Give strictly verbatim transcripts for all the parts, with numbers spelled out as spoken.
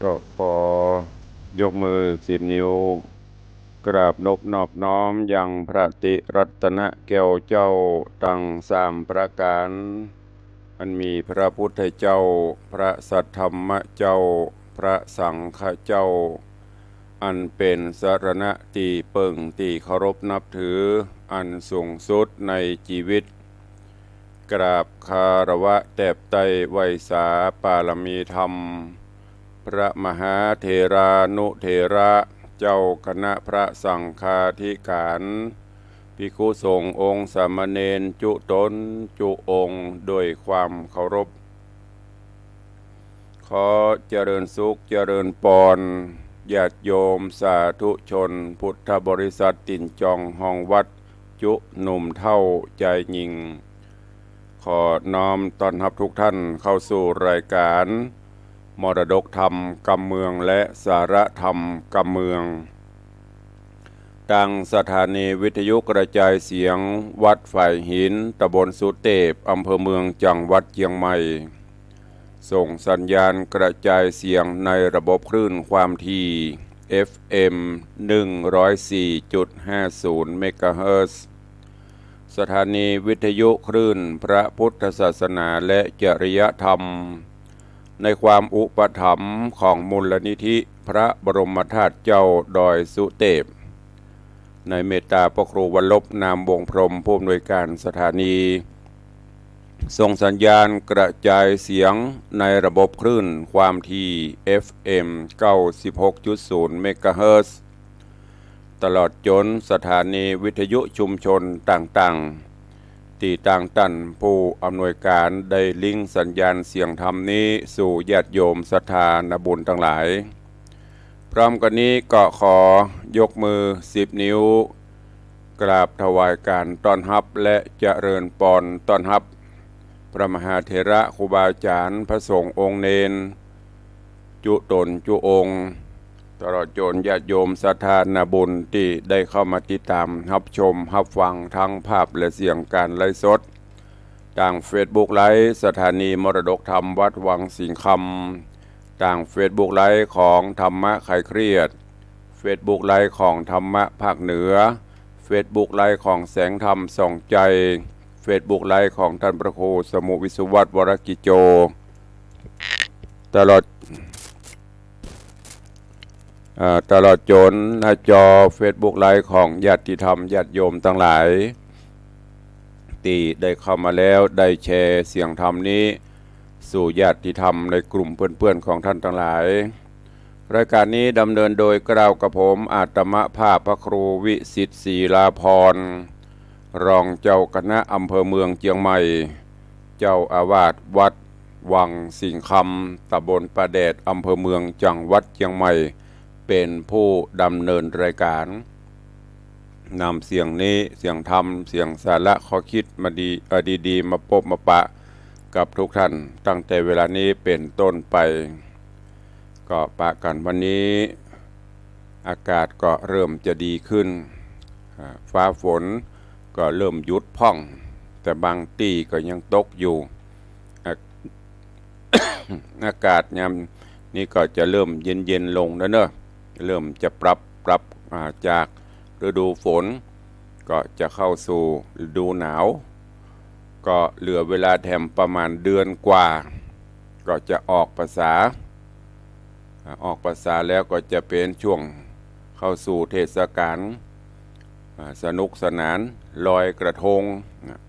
ก็ขอยกมือสิบนิ้ว กราบนบนอบน้อมยังพระติรัตนแก้วเจ้าตังสามประก๋าน อันมีพระพุทธเจ้า พระสัทธรรมเจ้า พระสังฆเจ้า อันเป๋นสรณะตี้เปิ้งตี้เคารพนับถืออันสูงสุดในจีวิต กราบคารวะแตบไต้ไหว้สาปารมีธรรม พระมหาเถรานุเถระ เจ้าคณะพระสังฆาธิก๋าน ภิกขุสงฆ์องค์สามเณรจุ๊ต๋นจุ๊องค์ด้วยความเคารพ ขอเจริญสุขเจริญปอน ญาติโยมสาธุชนพุทธบริษัทตี๋นจองฮองวัด จุ๊หนุ่มเฒ่าจายญิง ขอน้อมต้อนฮับทุกท่านเข้าสู่รายก๋านมรดกธรรมกำเมืองและสาระธรรมกำเมือง ตางสถานีวิทยุกระจายเสียงวัดฝายหิน ตำบลสุเตพ อำเภอเมือง จังหวัดเจียงใหม่ ส่งสัญญาณกระจายเสียงในระบบคลื่นความถี่ เอฟเอ็ม หนึ่งร้อยสี่จุดห้าศูนย์เมกะเฮิรตซ์ สถานีวิทยุคลื่นพระพุทธศาสนาและจริยธรรม ในความอุปถัมภ์ของมูลนิธิพระบรมธาตุเจ้าดอยสุเตพ ในเมตตาพระครูวัลลภ นามวงศ์พรหม ผู้อำนวยการสถานี ส่งสัญญาณกระจายเสียงในระบบคลื่นความถี่ เอฟเอ็ม เก้าสิบหกจุดศูนย์เมกะเฮิรตซ์ ตลอดจ๋นสถานีวิทยุชุมชนต่างๆ ตี้ตางต้านผู้อำนวยการได้ลิงก์สัญญาณเสียงธรรมนี้สู่ญาติโยมศรัทธานาบุญตังหลาย พร้อมกั๋นนี้ก็ขอยกมือสิบนิ้ว กราบถวายก๋านต้อนฮับและเจริญปอนต้อนฮับ พระมหาเถระครูบาอาจ๋ารย์ พระสงฆ์องค์เณร จุ๊ต๋นจุ๊องค์ ตลอดจ๋นญาติโยมศรัทธานาบุญตี้ได้เข้ามาติดต๋ามฮับชมฮับฟังทั้งภาพและเสียงก๋านไลฟ์สด ตางเฟซบุ๊กไลฟ์สถานีมรดกธรรมวัดวังสิงห์คำ ตางเฟซบุ๊กไลฟ์ของธรรมะคลายเครียด เฟซบุ๊กไลฟ์ของธรรมะภาคเหนือ เฟซบุ๊กไลฟ์ของแสงธรรมส่องใจ เฟซบุ๊กไลฟ์ของต้านพระครูสมุห์ วิศวัตร วรกิจโจ ตลอด เอ่อ ตลอดจ๋นหน้าจอเฟซบุ๊กไลฟ์ของญาติธรรมญาติโยมตังหลาย ตี้ได้เข้ามาแล้วได้แชร์เสียงธรรมนี้สู่ญาติธรรมในกลุ่มเปื้อนๆ ของต้านตังหลาย รายก๋านนี้ดำเนินโดยเกล้ากระผมอาตมาภาพพระครูวิสิทธิ์ ศรีลาภรณ์ รองเจ้าคณะอำเภอเมืองเจียงใหม่ เจ้าอาวาสวัดวังสิงห์คำ ตำบลป่าแดด อำเภอเมือง จังหวัดเจียงใหม่ เป๋นผู้ดำเนินรายก๋าน นำเสียงนี้ เสียงธรรม เสียงสาระข้อคิดมาดี เอ่อ ดีๆ มาปบมาปะกับทุกท่าน ตั้งแต่เวลานี้เป๋นต้นไป ก็ปะกั๋นวันนี้ อากาศก็เริ่มจะดีขึ้น อ่า ฟ้าฝนก็เริ่มหยุดพ่อง แต่บางตี้ก็ยังตกอยู่ อ่ะ อากาศยามนี้ก็จะเริ่มเย็นๆ ลงแล้วเนอะ เริ่มจะปรับ ปรับ อ่า จากฤดูฝน ก็จะเข้าสู่ฤดูหนาว ก็เหลือเวลาแถมประมาณเดือนกว่า ก็จะออกพรรษา อ่า ออกพรรษาแล้วก็จะเป๋นช่วงเข้าสู่เทศกาล อ่า สนุกสนานลอยกระทง นะ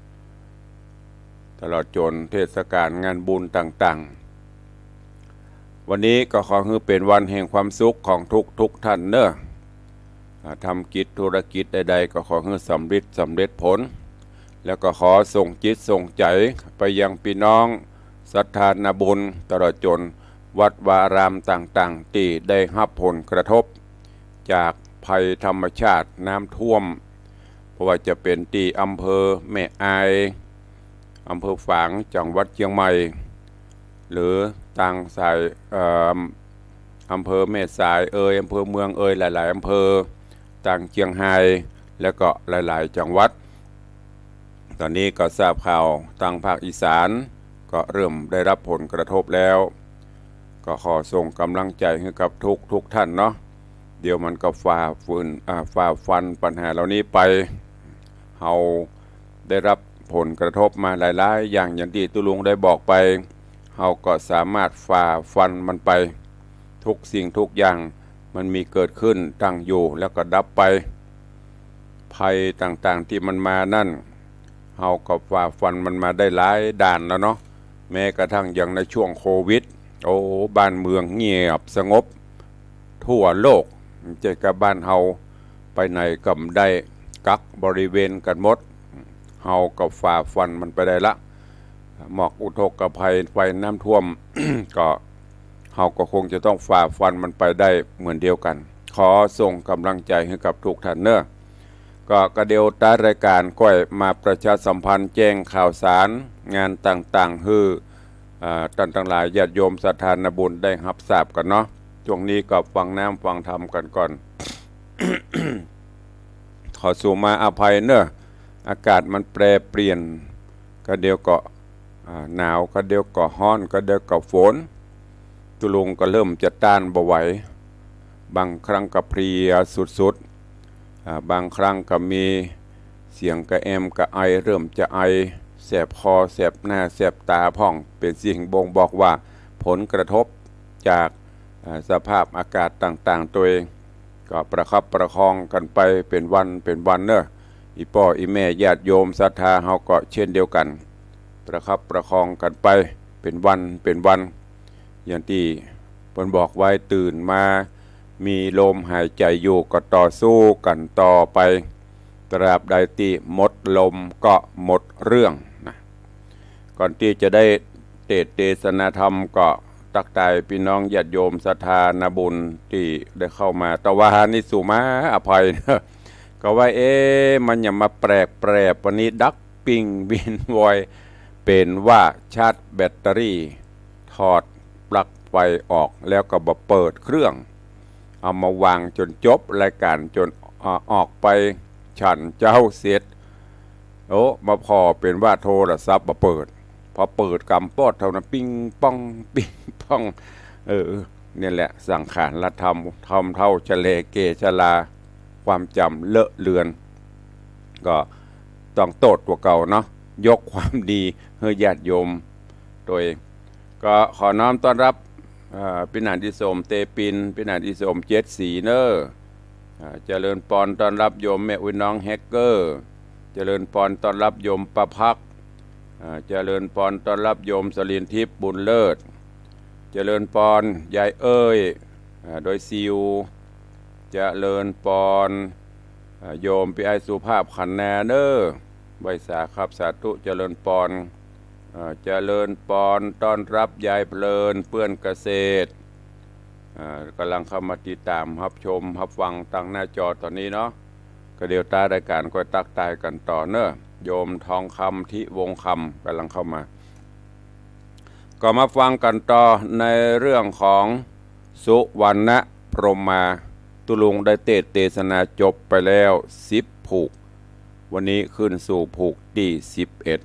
ตลอดจ๋นเทศกาลงานบุญต่างๆ วันนี้ก็ขอหื้อเป๋นวันแห่งความสุขของทุกๆ ท่านเนอะ อ่า ทำกิจธุรกิจใดๆ ก็ขอหื้อสำเร็จ สำเร็จผล แล้วก็ขอส่งจิตส่งใจ๋ไปยังปี้น้องศรัทธานาบุญ ตลอดจ๋นวัดวาอารามต่างๆ ตี้ได้ฮับผลกระทบจากภัยธรรมชาติน้ำท่วม บ่ว่าจะเป๋นตี้อำเภอแม่อาย อำเภอฝาง จังหวัดเจียงใหม่ หรือตางสาย เอ่อ อำเภอแม่สายเอย อำเภอเมืองเอย หลายๆ อำเภอ ตางเจียงฮาย แล้วก็หลายๆ จังหวัด ต๋อนนี้ก็ทราบข่าวตางภาคอีสานก็เริ่มได้ฮับผลกระทบแล้ว ก็ขอส่งก๋ำลังใจ๋หื้อกับทุกๆ ท่านเนาะ เดี๋ยวมันก็ฝ่าฝืน อ่า ฝ่าฟันปัญหาเหล่านี้ไป เฮาได้รับผลกระทบมาหลายๆ อย่าง อย่างตี้ตุ๊ลุงได้บอกไป เฮาก็สามารถฝ่าฟันมันไป ทุกสิ่งทุกอย่างมันมีเกิดขึ้น ตั้งอยู่แล้วก็ดับไป ภัยต่างๆ ตี้มันมานั่น เฮาก็ฝ่าฟันมันมาได้หลายด่านแล้วเนาะ แม้กระทั่งอย่างในช่วงโควิด โอ้ บ้านเมืองเงียบสงบ ทั่วโลก บ่ใจ้ก้าบ้านเฮา ไปไหนก็บ่ได้ กักบริเวณกั๋นหมด เฮาก็ฝ่าฟันมันไปได้ละ หมอกอุทกภัย ไฟน้ำท่วม ก็ เฮาก็คงจะต้องฝ่าฟันมันไปได้เหมือนเดียวกั๋น ขอส่งก๋ำลังใจ๋หื้อกับทุกท่านเนาะ ก็กระเดี่ยวต๊ายรายก๋านก้อยมาประชาสัมพันธ์แจ้งข่าวสารงานต่างๆ หื้อ อ่า ต้านตังหลายญาติโยมศรัทธานาบุญได้ฮับทราบกั๋นเนาะ ช่วงนี้ก็ฟังน้ำฟังธรรมกั๋นก่อน ขอสูมาอภัยเนาะ อากาศมันแปรเปลี่ยน กระเดี่ยวก็ อ่า หนาว กระเดี่ยวก็ฮ้อน กระเดี่ยวก็ฝน ตุ๊ลุงก็เริ่มจะต้านบ่ไหว บางครั้งก็เพลียสุดๆ อ่า บางครั้งก็มีเสียงกระแอมกระไอ เริ่มจะไอ แสบคอ แสบหน้า แสบต๋าพ่อง เป๋นสิ่งบ่งบอกว่าผลกระทบจาก อ่า สภาพอากาศต่างๆ ตวย ก็ประคับประคองกั๋นไปเป๋นวันเป๋นวันเนาะ อี่ป้ออี่แม่ญาติโยมศรัทธาเฮาก็เช่นเดียวกั๋น ประคับประคองกั๋นไปเป๋นวันเป๋นวัน อย่างตี้เปิ้นบอกไว้ ตื่นมามีลมหายใจ๋อยู่ก็ต่อสู้กั๋นต่อไป ตราบใดตี้หมดลมก็หมดเรื่องนะ ก่อนตี้จะได้เตสน์เตสนาธรรมก็ตั๊กตายปี้น้องญาติโยมศรัทธานาบุญตี้ได้เข้ามา ตะวานี้สูมาอภัยเนาะ ก็ว่า เอ๊ะ มันหยังมาแปลกๆ วันนี้ดับปิ้งวินวอย เป๋นว่าชาร์จแบตเตอรี่ ถอดปลั๊กไฟออกแล้วก็บ่เปิดเครื่อง เอามาวางจ๋นจบรายก๋านจ๋น อ่า ออกไปฉันเจ๊าเสร็จ โอ้ มาผ่อเป๋นว่าโทรศัพท์บ่เปิด พอเปิดกำปอดเท่านั้น ปิ้งป้อง ปิ้งป้อง เออ เนี่ยแหละสังขารธรรม ธรรมเฒ่าชะเลเกชะลา ความจ๋ำเลอะเลือน ก็ต้องโต้ษตั๋วเก่าเนาะ ยกความดีหื้อญาติโยมตวย ก็ขอน้อมต้อนรับ เอ่อ ปี้หนานอิสมเตปิน ปี้หนานอิสมเจ็ดสีเนาะ อ่า เจริญปอนต้อนรับโยมแม่อุ๊ยน้องแฮกเกอร์ เจริญปอนต้อนรับโยมประภักตร์ อ่า เจริญปอนต้อนรับโยมสลินทิพย์บุญเลิศ เจริญปอนยายเอ้ย อ่า โดยซิว เจริญปอน อ่า โยมปี้อ้ายสุภาพขันนาเนาะ ไหว้สาครับ สาธุ เจริญปอน อ่า เจริญปอนต้อนรับยายเพลิน เปื้อนเกษตร อ่า ก่ำลังเข้ามาติดต๋ามฮับชมฮับฟังตางหน้าจอต๋อนนี้เนาะ ก็เดี๋ยวต๊ายรายก๋านก็ตั๊กตายกั๋นต่อเนาะ โยมทองคำ ทิวงศ์คำ ก่ำลังเข้ามา ก็มาฟังกั๋นต่อในเรื่องของสุวรรณพรหมา ตุ๊ลุงได้เตสน์เตสนาจบไปแล้วสิบผูก วันนี้ขึ้นสู่ผูกตี้สิบเอ็ด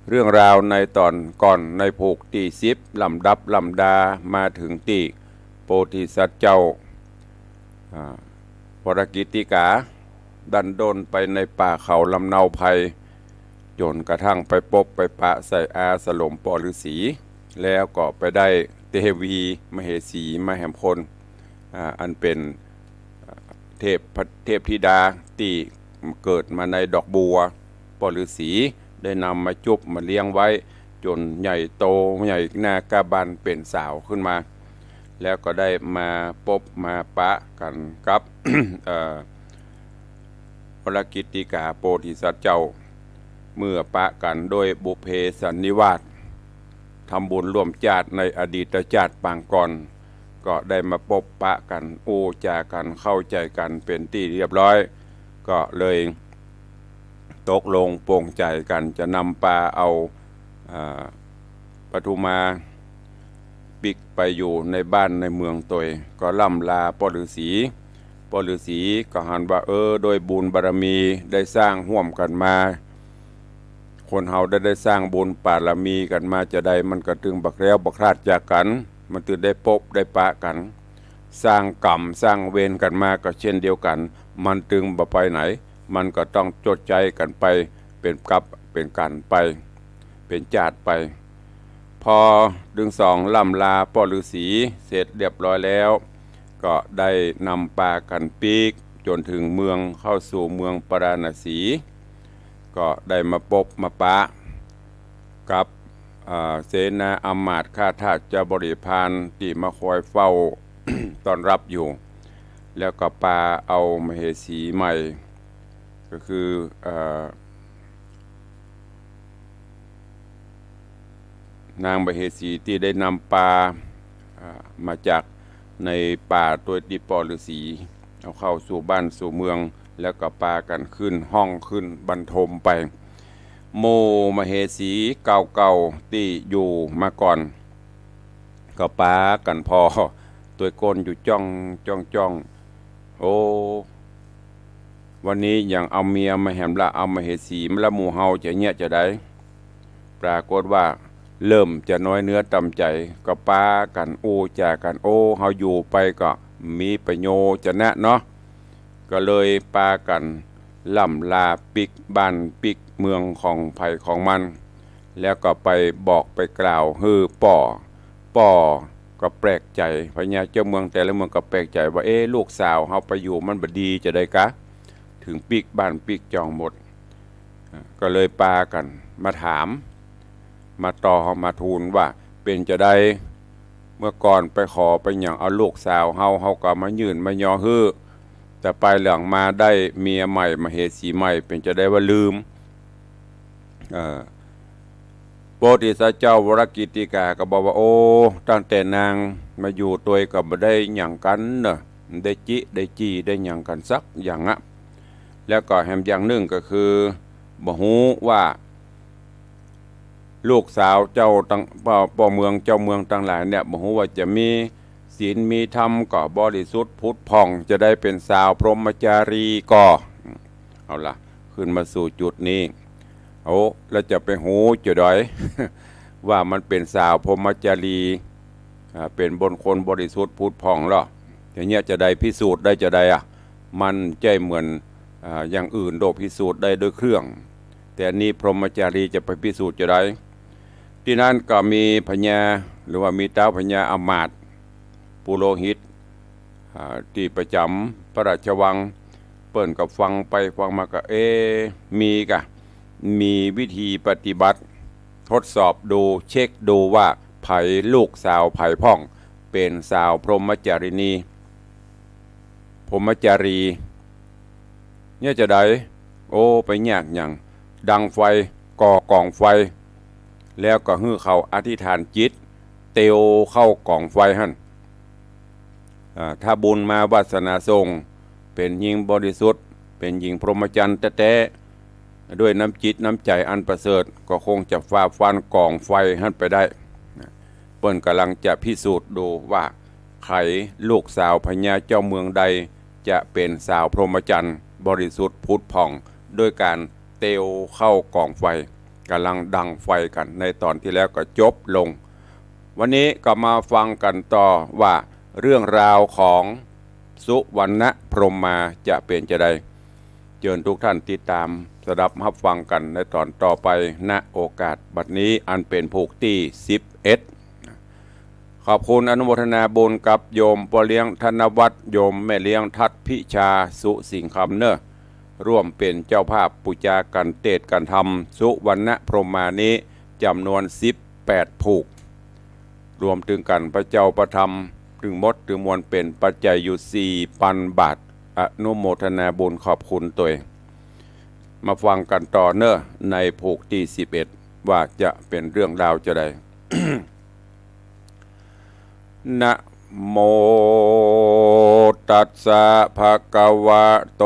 เรื่องราวในต๋อนก่อนในผูกตี้สิบ ลำดับลำดามาเถิงตี้โพธิสัตว์เจ้า อ่า วรกิตติกา ดั้นด้นไปในป่าเขาลำเนาไพร จ๋นกระทั่งไปปบไปปะใส่อาสลมป้อฤๅษี แล้วก็ไปได้เตวีมเหสีมาแหมคน อ่า อันเป๋น อ่า เทพ เทพธิดาตี้เกิดมาในดอกบัว ป้อฤๅษีได้นำมาจุ๊บมาเลี้ยงไว้ จ๋นใหญ่โตใหญ่หน้าก้าบานเป๋นสาวขึ้นมา แล้วก็ได้มาปบมาปะกั๋นกับ เอ่อ วรกิตติกาโพธิสัตว์เจ้า เมื่อปะกั๋นโดยบุพเพสันนิวาส ทำบุญร่วมจาติในอดีตจาติปางก่อน ก็ได้มาปบปะกั๋น อู้จ๋ากั๋น เข้าใจ๋กั๋นเป๋นตี้เรียบร้อย ก็เลยตกลงปลงใจ๋กั๋นจะนำปาเอา อ่า ปทุมาปิ๊กไปอยู่ในบ้านในเมืองตวย ก็ล่ำลาป้อฤๅษี ป้อฤๅษีก็หันว่า เออ โดยบุญบารมีได้สร้างฮ่วมกั๋นมา คนเฮาได้ ได้สร้างบุญบารมีกั๋นมาจาใด มันก็ตึงบ่แคล้วบ่คลาดจากกั๋น มันตึงได้ปบได้ปะกั๋น สร้างก๋รรมสร้างเวรกั๋นมาก็เช่นเดียวกั๋น มันตึงบ่ไปไหน มันก็ต้องจดใจ๊กั๋นไป เป๋นกับเป๋นกั๋นไป เป๋นจาติไป พอตึงสองล่ำลาป้อฤๅษีเสร็จเรียบร้อยแล้ว ก็ได้นำปากั๋นปิ๊กจ๋นเถิงเมือง เข้าสู่เมืองปาราณสี ก็ได้มาปบมาปะกับ อ่า เสนาอำมาตย์ข้าทาสเจ้าบริพารตี้มาคอยเฝ้า ต้อนรับอยู่ แล้วก็ปาเอามเหสีใหม่ ก็คือ เอ่อ นางมเหสีตี้ได้นำปา อ่า มาจากในป่าตวยตี้ป้อฤๅษี เอาเข้าสู่บ้านสู่เมือง แล้วก็ปากั๋นขึ้นห้องขึ้นบรรทมไป หมู่มเหสีเก่าๆ ตี้อยู่มาก่อน ก็ปากั๋นผ่อตวยก้นอยู่จ้องจ้องจ้อง โอ้ วันนี้ยังเอาเมียมาแหมละ เอามเหสีมาละ หมู่เฮาจะเยียะจาใด ปรากฏว่าเริ่มจะน้อยเนื้อต่ำใจ๋ ก็ปากั๋นอู้จ๋ากั๋น โอ้ เฮาอยู่ไปก็มีประโยชน์จะแน่เนาะ ก็เลยปากั๋นล่ำลาปิ๊กบ้านปิ๊กเมืองของใผของมัน แล้วก็ไปบอกไปกล่าวหื้อป้อ ป้อก็แปลกใจ๋ พญาเจ้าเมืองแต่ละเมืองก็แปลกใจ๋ว่า เอ๊ะ ลูกสาวเฮาไปอยู่มันบ่ดีจาใดกา เถิงปิ๊กบ้านปิ๊กจองหมด อ่า ก็เลยปากั๋นมาถาม มาต่อมาทูลว่า เป๋นจาใด เมื่อก่อนไปขอไปหยังเอาลูกสาวเฮา เฮาก็มายื่นมายอหื้อ แต่ปายหลังมาได้เมียใหม่ มเหสีใหม่ เป๋นจาใดว่าลืม เอ่อ โพธิสัตว์เจ้าวรกิตติกาก็บอกว่า โอ้ ตั้งแต่นางมาอยู่ตวยก็บ่ได้หยังกั๋นเนาะ ได้จิได้จี้ได้หยังกั๋นสักอย่างอะ แล้วก็แหมอย่างนึ่งก็คือ บ่ฮู้ว่า ลูกสาวเจ้าตัง ป้อ ป้อเมืองเจ้าเมืองตังหลายเนี่ย บ่ฮู้ว่าจะมีศีลมีธรรมก็บริสุทธิ์ผุดผ่อง จะได้เป๋นสาวพรหมจารีก็ เอาละ ขึ้นมาสู่จุดนี้ โอ้ แล้วจะไปฮู้จาใด ว่ามันเป๋นสาวพรหมจารี อ่า เป๋นบุคคลบริสุทธิ์ผุดผ่องลอ อย่างเนี้ยจะได้พิสูจน์ได้จาใดอะ มันใจ้เหมือน อ่า อย่างอื่นโดยพิสูจน์ได้ด้วยเครื่อง แต่อันนี้พรหมจารีจะไปพิสูจน์จาใด ตี้นั้นก็มีพญา หรือว่ามีต๊าวพญาอำมาตย์ ปุโรหิต อ่า ตี้ประจ๋ำพระราชวัง เปิ้นก็ฟังไปฟังมาก็ เอ๊ะ มีกา มีวิธีปฏิบัติ ทดสอบดู เช็คดูว่าใผลูกสาวใผพ่อง เป๋นสาวพรหมจารินี พรหมจารี เนี่ยจาใด โอ้ ไปยากหยัง ดังไฟ ก่อกองไฟ แล้วก็หื้อเขาอธิษฐานจิต เตียวเข้ากองไฟหั้น อ่า ถ้าบุญมาวาสนาส่ง เป๋นหญิงบริสุทธิ์ เป๋นหญิงพรหมจรรย์แต๊ๆ ด้วยน้ำจิตน้ำใจ๋อันประเสริฐ ก็คงจะฝ่าฟันกองไฟหั้นไปได้ เปิ้นก่ำลังจะพิสูจน์ดูว่า ใผลูกสาวพญาเจ้าเมืองใด จะเป๋นสาวพรหมจรรย์บริสุทธิ์ผุดผ่อง ด้วยก๋านเตียวเข้ากองไฟ ก่ำลังดังไฟกั๋น ในตอนตี้แล้วก็จบลง วันนี้ก็มาฟังกั๋นต่อว่า เรื่องราวของสุวรรณพรหมาจะเป๋นจาใด เจิญทุกท่านติดต๋ามสดับฮับฟังกั๋นในต๋อนต่อไป ณ โอกาสบัดนี้ อันเป๋นผูกตี้สิบเอ็ด ขอบคุณอนุโมทนาบุญกับโยมป้อเลี้ยงธนวัฒน์ โยมแม่เลี้ยงทัดพิชา สุสิงห์คำเน่อ ร่วมเป๋นเจ้าภาพปู๋จากั๋นเตศน์กั๋นธรรม สุวรรณพรหมานี้ จ๋ำนวนสิบแปดผูก รวมตึงกั๋นประเจ้าประธรรม ตึงหมดตึงมวลเป๋นปัจจัยอยู่สี่ปันบาท อนุโมทนาบุญขอบคุณตวย มาฟังกั๋นต่อเน่อ ในผูกตี้สิบเอ็ด ว่าจะเป๋นเรื่องราวจาใด นะโมตัสสะ ภะคะวะโต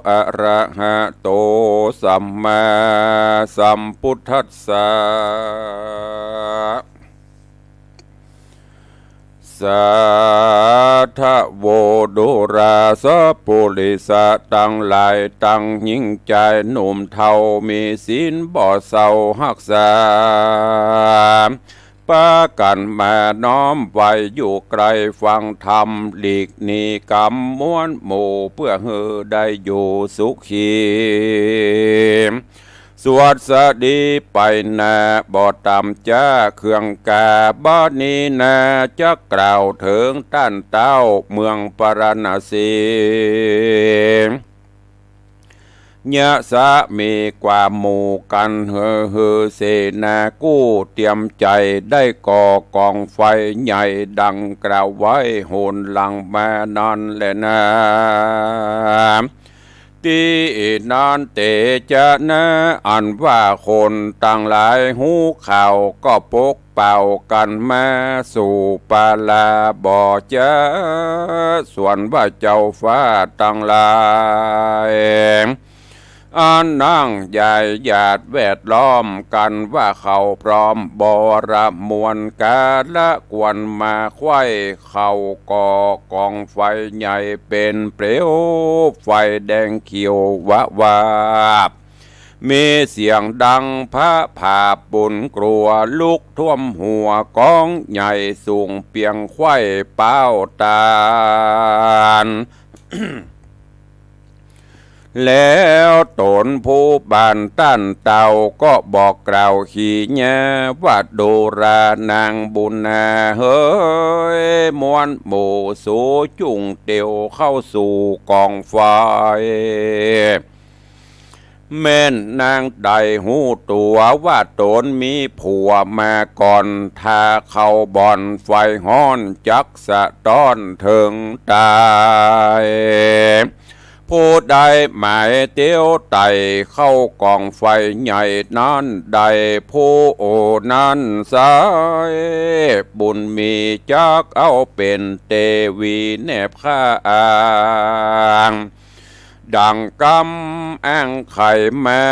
อะระหะโต สัมมาสัมพุทธัสสะ สาธะโว ดูราสะปุริสะตังหลาย ตังญิงจายหนุ่มเฒ่า มีศีลบ่เศร้าฮักษา ปากั๋นมาน้อมไหว้อยู่ไกลฟังธรรม หลีกหนีก๋รรมม้วนหมู่ เปื้อหื้อได้อยู่สุขี สวัสดีไปนา บ่ต่ำจ๊าเครื่องกา บ่านี้นา จักกล่าวเถิงต้านเต๊า เมืองปาราณสี ยะสะมีกว่าหมู่กั๋น หื้อหื้อเสนากู้ เตรียมใจ๋ได้ก่อกองไฟใหญ่ ดังกล่าวไว้หนหลังมานั้นแลนา ตี้นั้นเตจะนา อันว่าคนตังหลายฮู้ข่าว ก็ปกเป่ากั๋นมาสู่ปาลาบ่อจ๊า ส่วนว่าเจ้าฟ้าตังหลาย อันนั่งยายหยาดแวดล้อมกั๋น ว่าเขาพร้อมบริมวลกาละควรมาไขว้ เขาก่อกองไฟใหญ่เป๋นเปลวไฟแดงเขียววะวาบ มีเสียงดังพระผาบบุญกลัว ลุกท่วมหัวกองใหญ่สูงเปียงไขว้ป๊าวตาน แล้วต๋นผู้บ้านต้านเต๊า ก็บอกกล่าวขีญาว่า ดูรานางบุญนาเหย ม้วนหมู่สูจุ่งเตียวเข้าสู่กองไฟ แม่นนางใดฮู้ตั๋วว่าต๋นมีผัวมาก่อน ถ้าเข้าบ่อนไฟฮ้อนจักสะต้อนเถิงต๋าย ผู้ใดหมายเตียวไต่เข้ากองไฟใหญ่นั้นได้ ผู้นั้นไส้บุญมีจักเอาเป๋นเตวีแนบข้าง ดังกำอ้างไขมา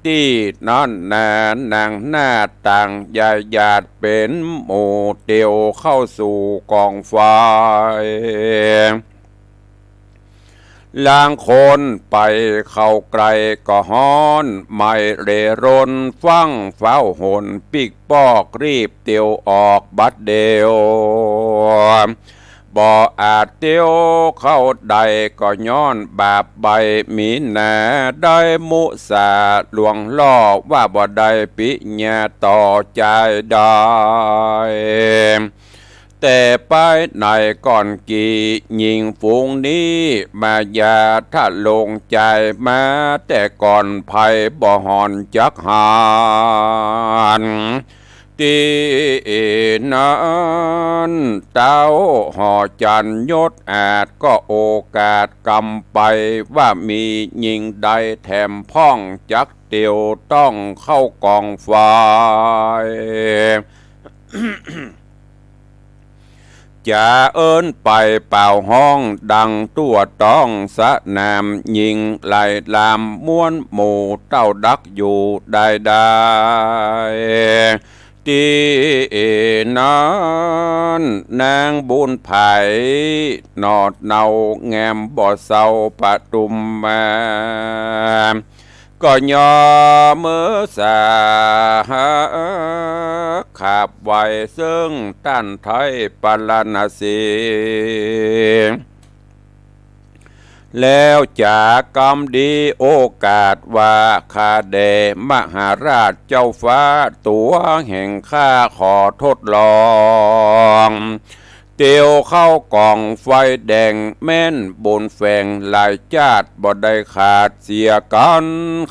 ตี้นั้นนา นางหน้าต่างยายหยาดเป๋นหมู่เตียวเข้าสู่กองไฟ ลางคนไปเข้าใก้ก็ฮ้อน ไหม้เร่ร่น ฟั่งฟ้าวหน ปิ๊กปอกรีบเตียวออกบัดเดียว บ่อาจเตียวเข้าได้ก็ย้อนบาปใบ้ มีหนาได้มุสาลวงล่อ ว่าบ่ได้ปิญญาต่อจายได้ แต่ไปในก่อนกี่ ญิงฝูงนี้มายาทะลงจายมา แต่ก่อนไผบ่ห่อนจักหาญ ตี้นั้นเต๊าหอจันยศอาจ ก็โอกาสกำไป ว่ามีญิงใดแถมพ่องจักเตียวต้องเข้ากองไฟ จะเอิ้นไปเป่าฮ้องดังตั๋วต้องสนาม ญิงไหลลามม้วนหมู่เต้าดักอยู่ได้ได้ ตี้นั้นนางบุญไผหนอดเนาแงมบ่เซาปทุมมา ก็ยอมมือสาขับไหว้เซิ่งต้านไทยปาราณสี แล้วจากกำดีโอกาสว่า ข้าแด่มหาราชเจ้าฟ้าตั๋วแห่งข้าขอทดลอง เตียวเข้ากองไฟแดงแม่นบุญแฝงหลายจาติบ่ได้ขาดเสียกั๋น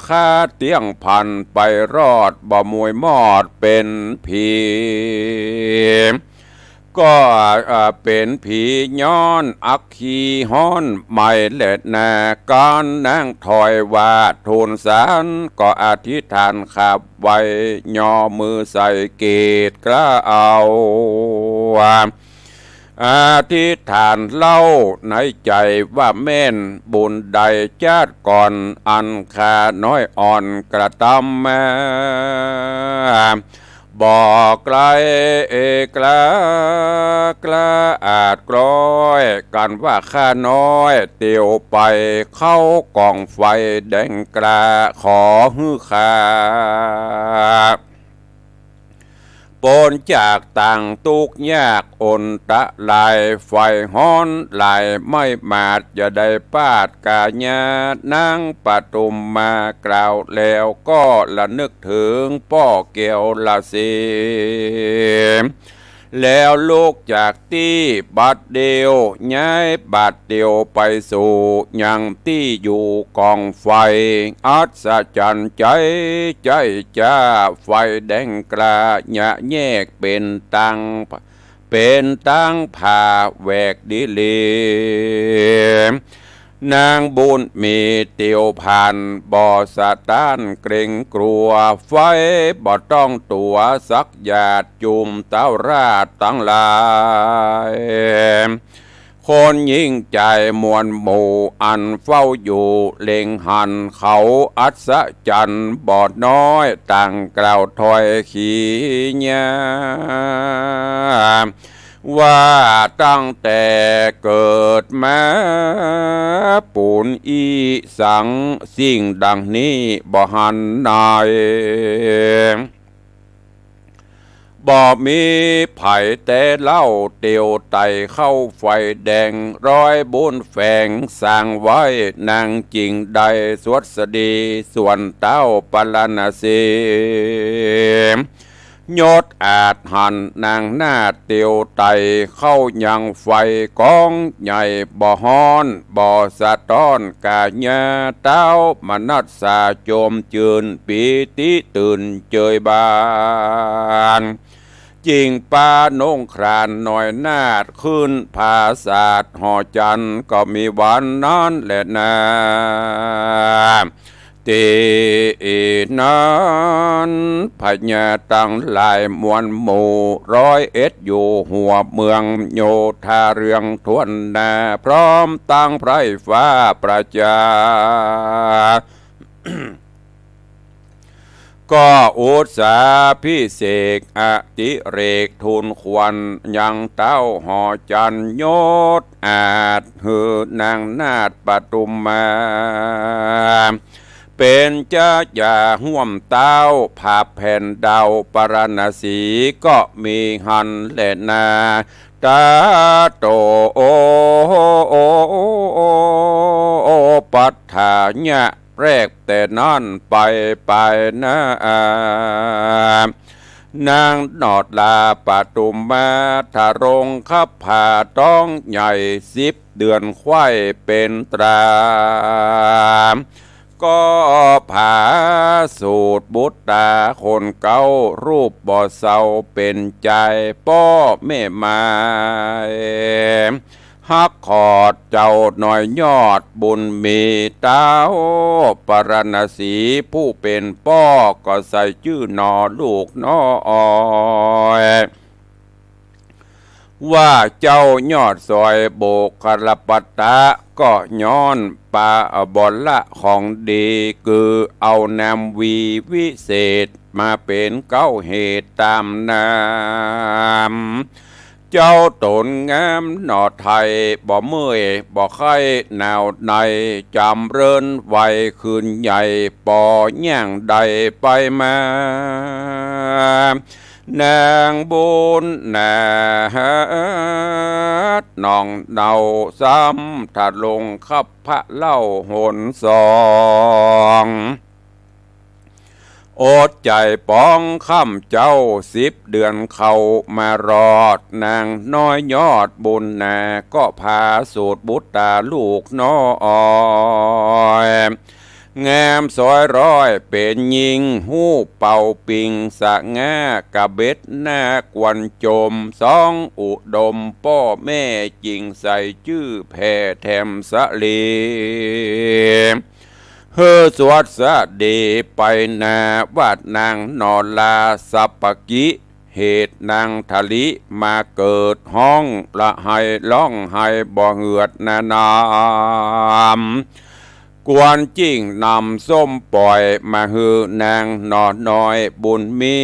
ข้าเตี้ยงพันไปรอดบ่มวยมอดเป๋นผี ก็เป๋นผีย้อนอัคคีฮ้อนไหม้แลนา กั๋นนางถอยว่าทูลสาร ก็อธิษฐานขับไหว้ยอมือใส่เกศกล้าเอา อธิษฐานเล่าในใจ๋ว่าแม่นบุญใดจาติก่อน อันข้าน้อยอ่อนกระตำมา บ่ไกลเอกล้ากล้าอาจกล้อยกั๋นว่าข้าน้อยเตียวไปเข้ากองไฟแดงกล้า ขอหื้อข้า ป๊นจากตังตุ๊กยากอันตราย ไฟฮ้อนหลายไหม้หมาด จะได้ปาดก๋ายา นางปทุมมากล่าวแล้วก็ระนึกเถิงป้อแก้วราศี แล้วลุกจากตี้บัดเดียว ย้ายบัดเดียวไปสู่ยังตี้อยู่กองไฟ อัศจรรย์ใจ๋ ใจ๋จ้า ไฟแดงกล้า ยะแยกเป๋นตัง เป๋นตังผ่าแหวกดีหลี นางบุญมีเตียวผ่าน บ่สะต้านเกรงกลัว ไฟบ่ต้องตั๋วสักหยาด จุมเต้าราชตังหลาย คนยิ่งใจ๋มวลหมู่ อันเฝ้าอยู่เล็งหัน เขาอัศจรรย์บ่น้อย ต่างกล่าวถ้อยขีญา ว่าตั้งแต่เกิดมาปูนอี้สัง สิ่งดังนี้บ่หันใน บ่มีใผแต่เล่า เตียวไต่เข้าไฟแดง ร้อยบุญแฝงสร้างไว้ นางจึงได้สวัสดี ส่วนเต้าปาราณสี ยศอาจหันนางนาฏเตียวไต่ เข้ายังไฟกองใหญ่ บ่ฮ้อนบ่สะท้อนก๋ายา เต้ามนัสสาจมจื้น ปีติตื่นเจิยบาน จึงปานุ่งคลานน้อยนาฏ ขึ้นผาสาดหอจันทร์ ก็มีวันนั้นแลนา ตี้นั้นพญาตังหลายมวลหมู่ ร้อยเอ็ดอยู่หัวเมือง โยธาเรืองถ้วนหน้า พร้อมตังไพร่ฟ้าประจา ก็อุตสาภิเษกอติเรกทูลขวัญยังเต้าหอจันทร์ ยศอาจหื้อนางนาฏปทุมมา เป๋นจาหญ้าฮ่วมเต้า ผาแผ่นดาวปาราณสีก็มีหันแลนา ตาโต ปัฏฐาญะ แรกแต่นั้นไป ไปหน้า นางนอดลาปทุมมา ทรงคับผาต๊องใหญ่ สิบเดือนไขว้เป๋นตรา ก็ผาสูติบุตราคนเก๊า รูปบ่เศร้าเป๋นใจ๋ ป้อแม่หมาย ฮักขอดเจ้าน้อยยอดบุญมี เต้าปาราณสีผู้เป๋นป้อ ก็ใส่จื้อหนอลูกน้อย ว่าเจ้ายอดสอยบุคลปัตตะ ก็ย้อนปาบอละของดี คือเอานามวีวิเศษ มาเป๋นเก๊าเหตุต๋ามนาม เจ้าต๋นงามหนอไทย บ่เมื่อยบ่ไข้หนาวใน จ๋ำเริญวัยคืนใหญ่ ปอย่างใดไปมา นางบุญนาฏหนองเนาซ้ำ ทรงคับผาเล่าหนสอง อดใจ๋ปองค่ำเจ๊า สิบเดือนเข้ามารอด นางน้อยยอดบุญนา ก็ผาสูติบุตราลูกน้อย งามสวยร้อยเป๋นญิง ฮู้เป่าปิงสง่ากระเบ็ดหน้ากวนจม สองอุดมป้อแม่จึงใส่จื้อแผ่แถมสะหลี หื้อสวัสดีไปหน้า ว่าดนางนอลาสัปปกิ เหตุนางทะลิมาเกิดฮ้องละไห้ร้องไห้บ่เหือดนาน้ำ ควรจึงนำส้มป่อยมาหื้อนางหนอน้อยบุญมี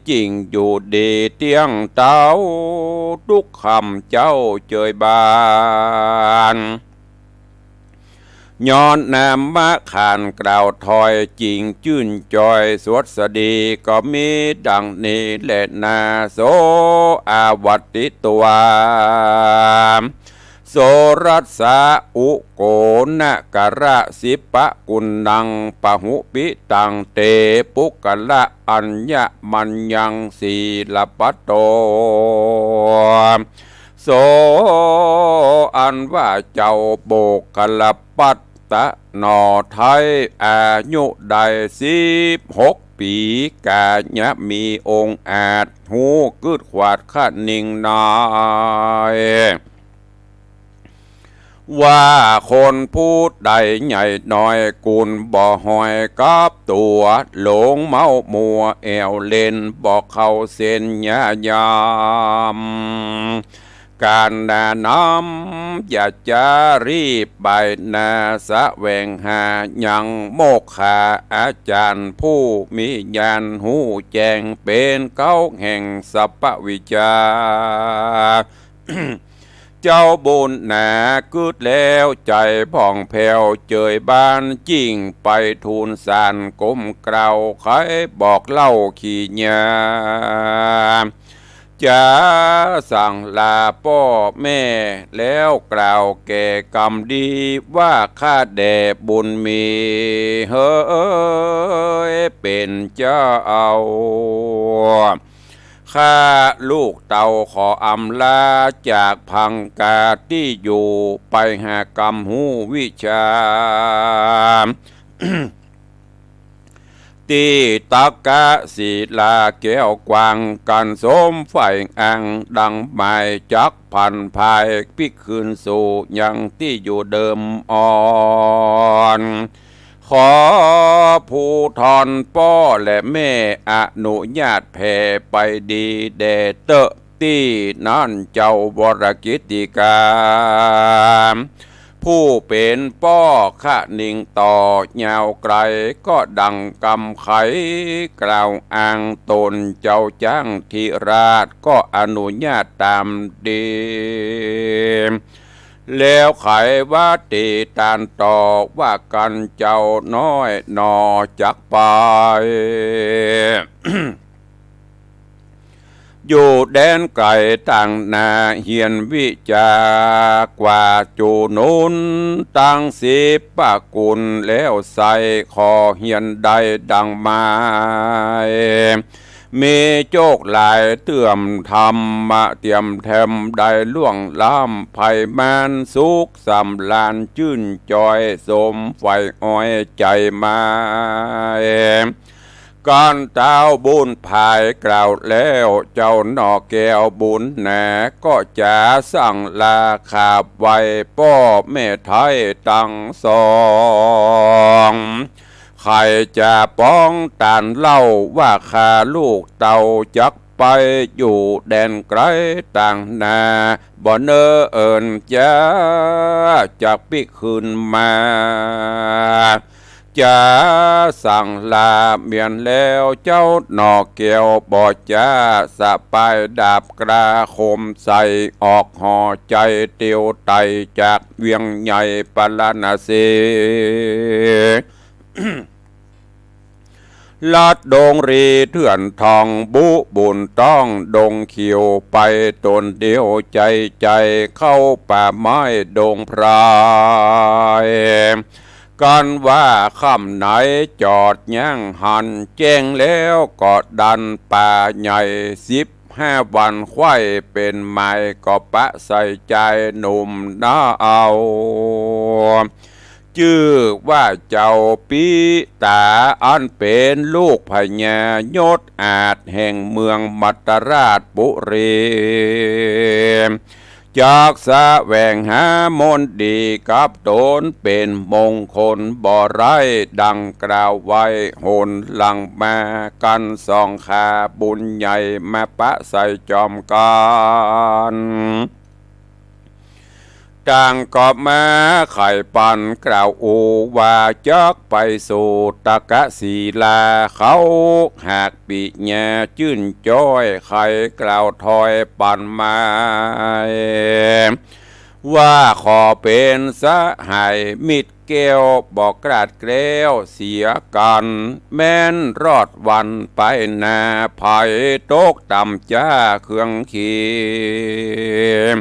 จึงอยู่ดีเตี้ยงเต๊าทุกค่ำเจ๊าเจยบาน น ย้อนนำมาขานกล่าวถอย จิ่งจื้นจอยสวัสดี ก็มีดังนี้แลนา โส อวัตติตวา โสรัสสะ อุโกณกะระสิปะกุณัง ปะหุปิตัง เต ปุคคละ อัญญมัญญัง สีลปัตโต โส อันว่าเจ้าปุคคลปัตตะหน่อไท้ อายุได้สิบหกปี๋ ก๋ายะมีองอาจ ฮู้กึ๊ดขวาดคะนิงนาย ว่าคนผู้ใดใหญ่น้อย กุนบ่หอยกับตั๋ว หลงเมามัวแอ่วเล่น บ่เข้าเส้นญาญาม ก๋านนำอย่าจารีบไปนา แสวงหายังโมกขาอาจ๋ารย์ ผู้มีญาณฮู้แจ้ง เป๋นเก๊าแห่งสัพพวิชชา เจ้าบุญหนากึ๊ดแล้วใจ๋ผ่องแผ้ว เจยบานจิ่งไปทูลสาร ก้มเกล้าไขบอกเล่าขีญา จ๋าสั่งลาป้อแม่ แล้วกล่าวแก่กำดี ว่าข้าแด่บุญมี เฮยเป๋นเจ้า ข้าลูกเต้าขออำลาจากพังกาตี้อยู่ ไปหากำฮู้วิชา ตี้ตักกะศิลาแก้วกว้าง กันสมใฝ่อั้งดังหมาย จักผันผายปิ๊กคืนสู่ยังตี้อยู่เดิมอ่อน ขอผู้ทอนป้อและแม่อนุญาตแผ่ไปดีแด่เต๊อะ ตี้นั่นเจ้าวรกิตติกา ผู้เป๋นป้อคะนิงต่อยาวไกล ก็ดังกำไขกล่าวอ้างต๋น เจ้าจ้างธิราชก็อนุญาตต๋ามดี แล้วไขว่าตี้ตานต่อ ว่ากันเจ้าน้อยหน่อจักไป อยู่แดนไก๋ต่างนา เฮียนวิชากว่าจู๋นุน ตังสิบประกุลแล้วใส่ ขอเฮียนได้ดังหมาย มีโจคหลายเตื้อมธรรมะเตียมแถม ได้ล่วงล้ำภัยมาร สุขสำราญจื้นจอย สมใฝ่อ้อยใจ๋หมาย กันเต้าบุญผายกล่าวแล้ว เจ้าหน่อแก้วบุญหนา ก็จ๋าสั่งลาขาบไหว้ป้อแม่ไท้ตังสอง ใค่จะป๋องตานเล่า ว่าข้าลูกเต้าจักไปอยู่แดนไก๋ต่างนา บ่เนิ่นจ๊าจักปิ๊กคืนมา จ๋าสั่งลาเมียนแล้ว เจ้าหน่อแก้วบ่จ๊า สะปายดาบกล้าคมใส่ ออกห่อใจ๋เตียวไต่จากเวียงใหญ่ปาราณสี ลัดดงรีเถื่อนทอง บุบุญต้องดงเขียว ไปต๋นเดียวใจ๋ใจ๋ เข้าป่าไม้ดงไพร กันว่าค่ำไหนจอดยั้งหัน แจ้งแล้วก็ดันป่าใหญ่ สิบห้าวันไขว้เป๋นหมาย ก็ปะใส่จายหนุ่มนาเอา จื้อว่าเจ้าปิตา อันเป๋นลูกพญายศอาจแห่งเมืองมัตตราชปุรี จักแสวงหามนต์ดีกับต๋นเป๋นมงคลบ่ไร้ ดังกล่าวไว้หนหลังมา กันสองข้าบุญใหญ่มาปะใส่จอมกั๋น ต่างก็มาไขปันกล่าวอู้ว่า จักไปสู่ตักกะศิลา เขาหากปิญาจื้นจ้อย ใค่กล่าวถอยปันหมาย ว่าขอเป๋นสหายมิตร แก้ว บ่คลาดแคล้วเสียกั๋น แม้นรอดวันไปหน้า ไผตกต่ำจ๊าเคืองเขีย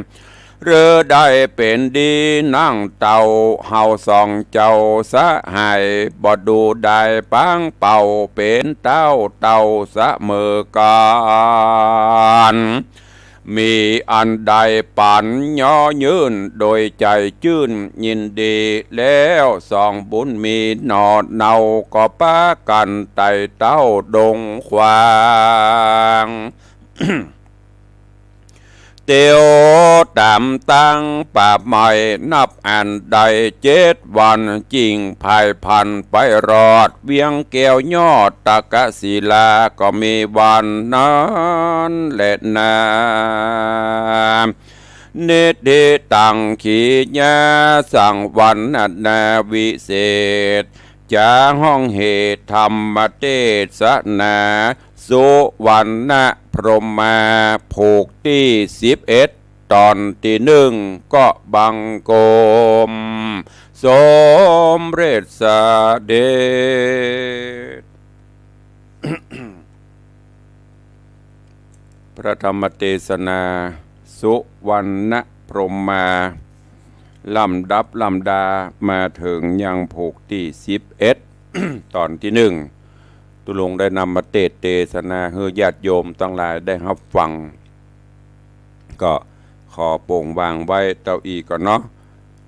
หรือได้เป๋นดีนั่งเต้า เฮาสองเจ้าสหาย บ่ดูได้ปางเป่า เป๋นเต้าเต้าเสมอกั๋น มีอันใดปานเยาะเยิน โดยใจ๋จื้นยินดี แล้วสองบุญมีหน่อเนา ก็ปากั๋นไต่เต้าดงขวาง เตียวต๋ามตางป่าไม้ นับอันได้เจ็ดวัน จึงผ่ายผ่านไปรอด เวียงแก้วยอดตะกะศิลา ก็มีวันนั้นแลนา นิธิตัง ขีญาสัง วรรณนาวิเศษ จ๋าฮ้องเหตุธรรมเตสนา สุวรรณพรหมา ผูกตี้สิบเอ็ด ต๋อนตี้นึ่ง ก็บังคมสมเร็จเสด็จ พระธรรมเตสนา สุวรรณพรหมา ลำดับลำดา มาเถิงยังผูกตี้สิบเอ็ด ต๋อนตี้นึ่ง ตุ๊ลุงได้นำมาเตสน์เตสนาหื้อญาติโยมตังหลายได้ฮับฟัง ก็ขอโป่งวางไว้เต้าอี้ก่อนเนาะ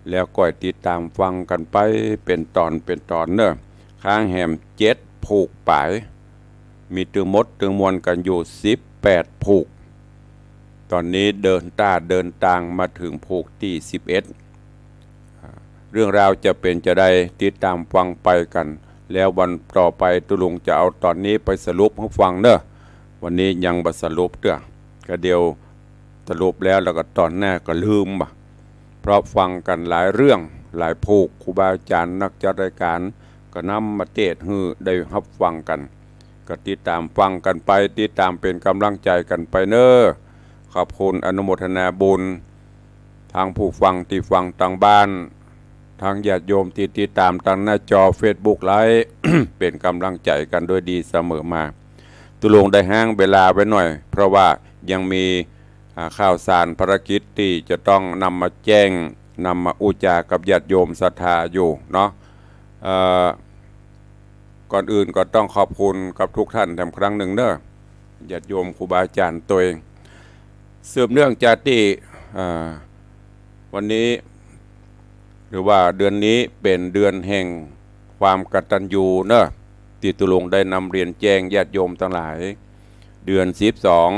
แล้วก้อยติดต๋ามฟังกั๋นไปเป๋นต๋อนเป๋นต๋อนเน่อ ค้างแหมเจ็ดผูกป๋าย มีตึงหมดตึงมวลกั๋นอยู่สิบแปดผูก ต๋อนนี้เดินต้าเดินตางมาเถิงผูกตี้สิบเอ็ด อ่า เรื่องราวจะเป๋นจาใด ติดต๋ามฟังไปกั๋น แล้ววันต่อไปตุ๊ลุงจะเอาต๋อนนี้ไปสรุปหื้อฟังเน่อ วันนี้ยังบ่สรุปเตื้อ ก็เดี๋ยวสรุปแล้ว แล้วก็ต๋อนหน้าก็ลืมบ่ะ เพราะฟังกั๋นหลายเรื่องหลายผูก ครูบาอาจ๋ารย์นักจัดรายก๋านก็นำมาเตสน์หื้อได้ฮับฟังกั๋น ก็ติดต๋ามฟังกั๋นไป ติดต๋ามเป๋นก๋ำลังใจ๋กั๋นไปเน่อ ขอบคุณอนุโมทนาบุญ ตังผู้ฟังตี้ฟังตางบ้าน ตังญาติโยมตี้ติดต๋ามตางหน้าจอเฟซบุ๊กไลฟ์ เป๋นก๋ำลังใจ๋กั๋นด้วยดีเสมอมา ตุ๊ลุงได้ห้างเวลาไว้หน่อย เพราะว่ายังมี อ่า ข่าวสารภารกิจตี้จะต้องนำมาแจ้ง นำมาอู้จ๋ากับญาติโยมศรัทธาอยู่เนาะ เอ่อ ก่อนอื่นก็ต้องขอบคุณกับทุกท่านแถมครั้งนึ่งเน่อ ญาติโยมครูบาอาจ๋ารย์ตวย สืบเนื่องจากตี้ อ่า วันนี้ หรือว่าเดือนนี้เป๋นเดือนแห่งความกตัญญูเน่อ ตี้ตุ๊ลุงได้นำเรียนแจ้งญาติโยมตังหลาย เดือนสิบสอง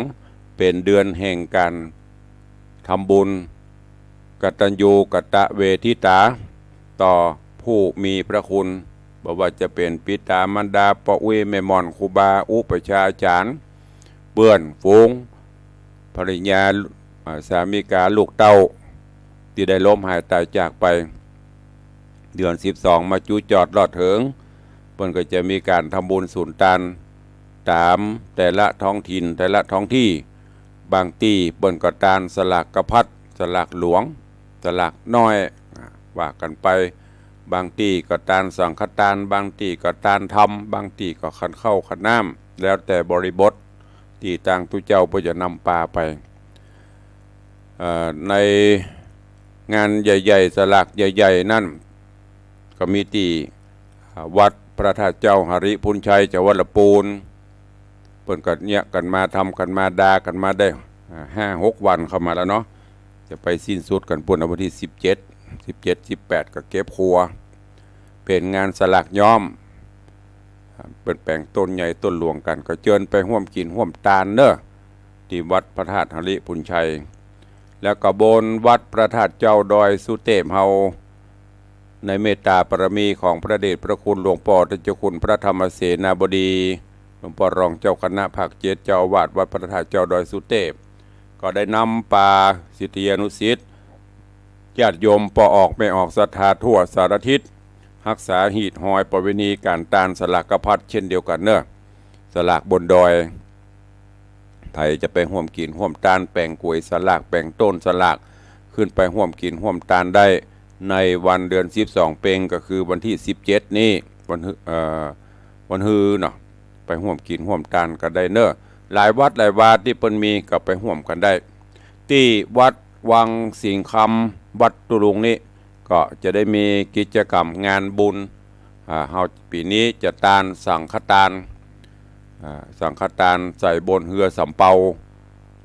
เป๋นเดือนแห่งก๋านทำบุญ กตัญญูกตเวทิตา ต่อผู้มีพระคุณ บ่ว่าจะเป๋นปิต๋ามารดา ป้ออุ๊ยแม่หม่อน ครูบา อุปัชฌาย์อาจ๋ารย์ เปื้อนฝูง ภริยา อ่า สามิกา ลูกเต้า ตี้ได้ล้มหายต๋ายจากไป เดือนสิบสองมาจุจอดรอดเถิง เปิ้นก็จะมีก๋านทำบุญสุนตาน ต๋ามแต่ละท้องถิ่นแต่ละท้องตี้ บางตี้เปิ้นก็ตานสลากพัด สลากหลวง สลากน้อย อ่า ว่ากั๋นไป บางตี้ก็ตานสังฆตาน บางตี้ก็ตานธรรม บางตี้ก็ขันข้าวขันน้ำ แล้วแต่บริบทตี้ตางตุ๊เจ้าเปิ้นจะนำปาไป เอ่อ ในงานใหญ่ๆ สลากใหญ่ๆ นั้น ก็มีตี้ อ่า วัดพระธาตุเจ้าหริภุญชัย จังหวัดละปูน เปิ้นก็เยียะกั๋นมา ทำกั๋นมา ดากั๋นมาได้ อ่า ห้าหกวันเข้ามาแล้วเนาะ จะไปสิ้นสุดกั๋นปู๊นวันตี้สิบเจ็ด สิบเจ็ด สิบแปด ก็เก็บครัว เป๋นงานสลากย้อม อ่า เปิ้นแป๋งต้นใหญ่ต้นหลวงกั๋น ก็เจิญไปฮ่วมกิ๋นฮ่วมตานเน่อ ตี้วัดพระธาตุหริภุญชัย แล้วก็บนวัดพระธาตุเจ้าดอยสุเตพเฮา ในเมตตาบารมีของพระเดชพระคุณหลวงป้อเจ้าคุณพระธรรมเสนาบดี หลวงป้อรองเจ้าคณะภาคเจ็ด เจ้าอาวาสวัดพระธาตุเจ้าดอยสุเตพ ก็ได้นำปาศิษยานุศิษย์ ญาติโยมป้อออกแม่ออกศรัทธาทั่วสารทิศ ฮักษาฮีตฮอยประเวณีก๋านตานสลากพัดเช่นเดียวกั๋นเน่อ สลากบนดอย ใผจะไปฮ่วมกิ๋นฮ่วมตาน แป๋งก๋วยสลาก แป๋งต้นสลาก ขึ้นไปฮ่วมกิ๋นฮ่วมตานได้ ในวันเดือนสิบสองเป็ง ก็คือวันตี้สิบเจ็ดนี้ วันฮือ เอ่อ วันฮือเนาะ ไปฮ่วมกิ๋นฮ่วมตานกั๋นได้เน่อ หลายวัดหลายวาตี้เปิ้นมีก็ไปฮ่วมกั๋นได้ ตี้วัดวังสิงห์คำ วัดตุลุงนี้ ก็จะได้มีกิจกรรมงานบุญ อ่า เฮาปี๋นี้จะตานสังฆตาน อ่า สังฆตานใส่บนเฮือสำเภา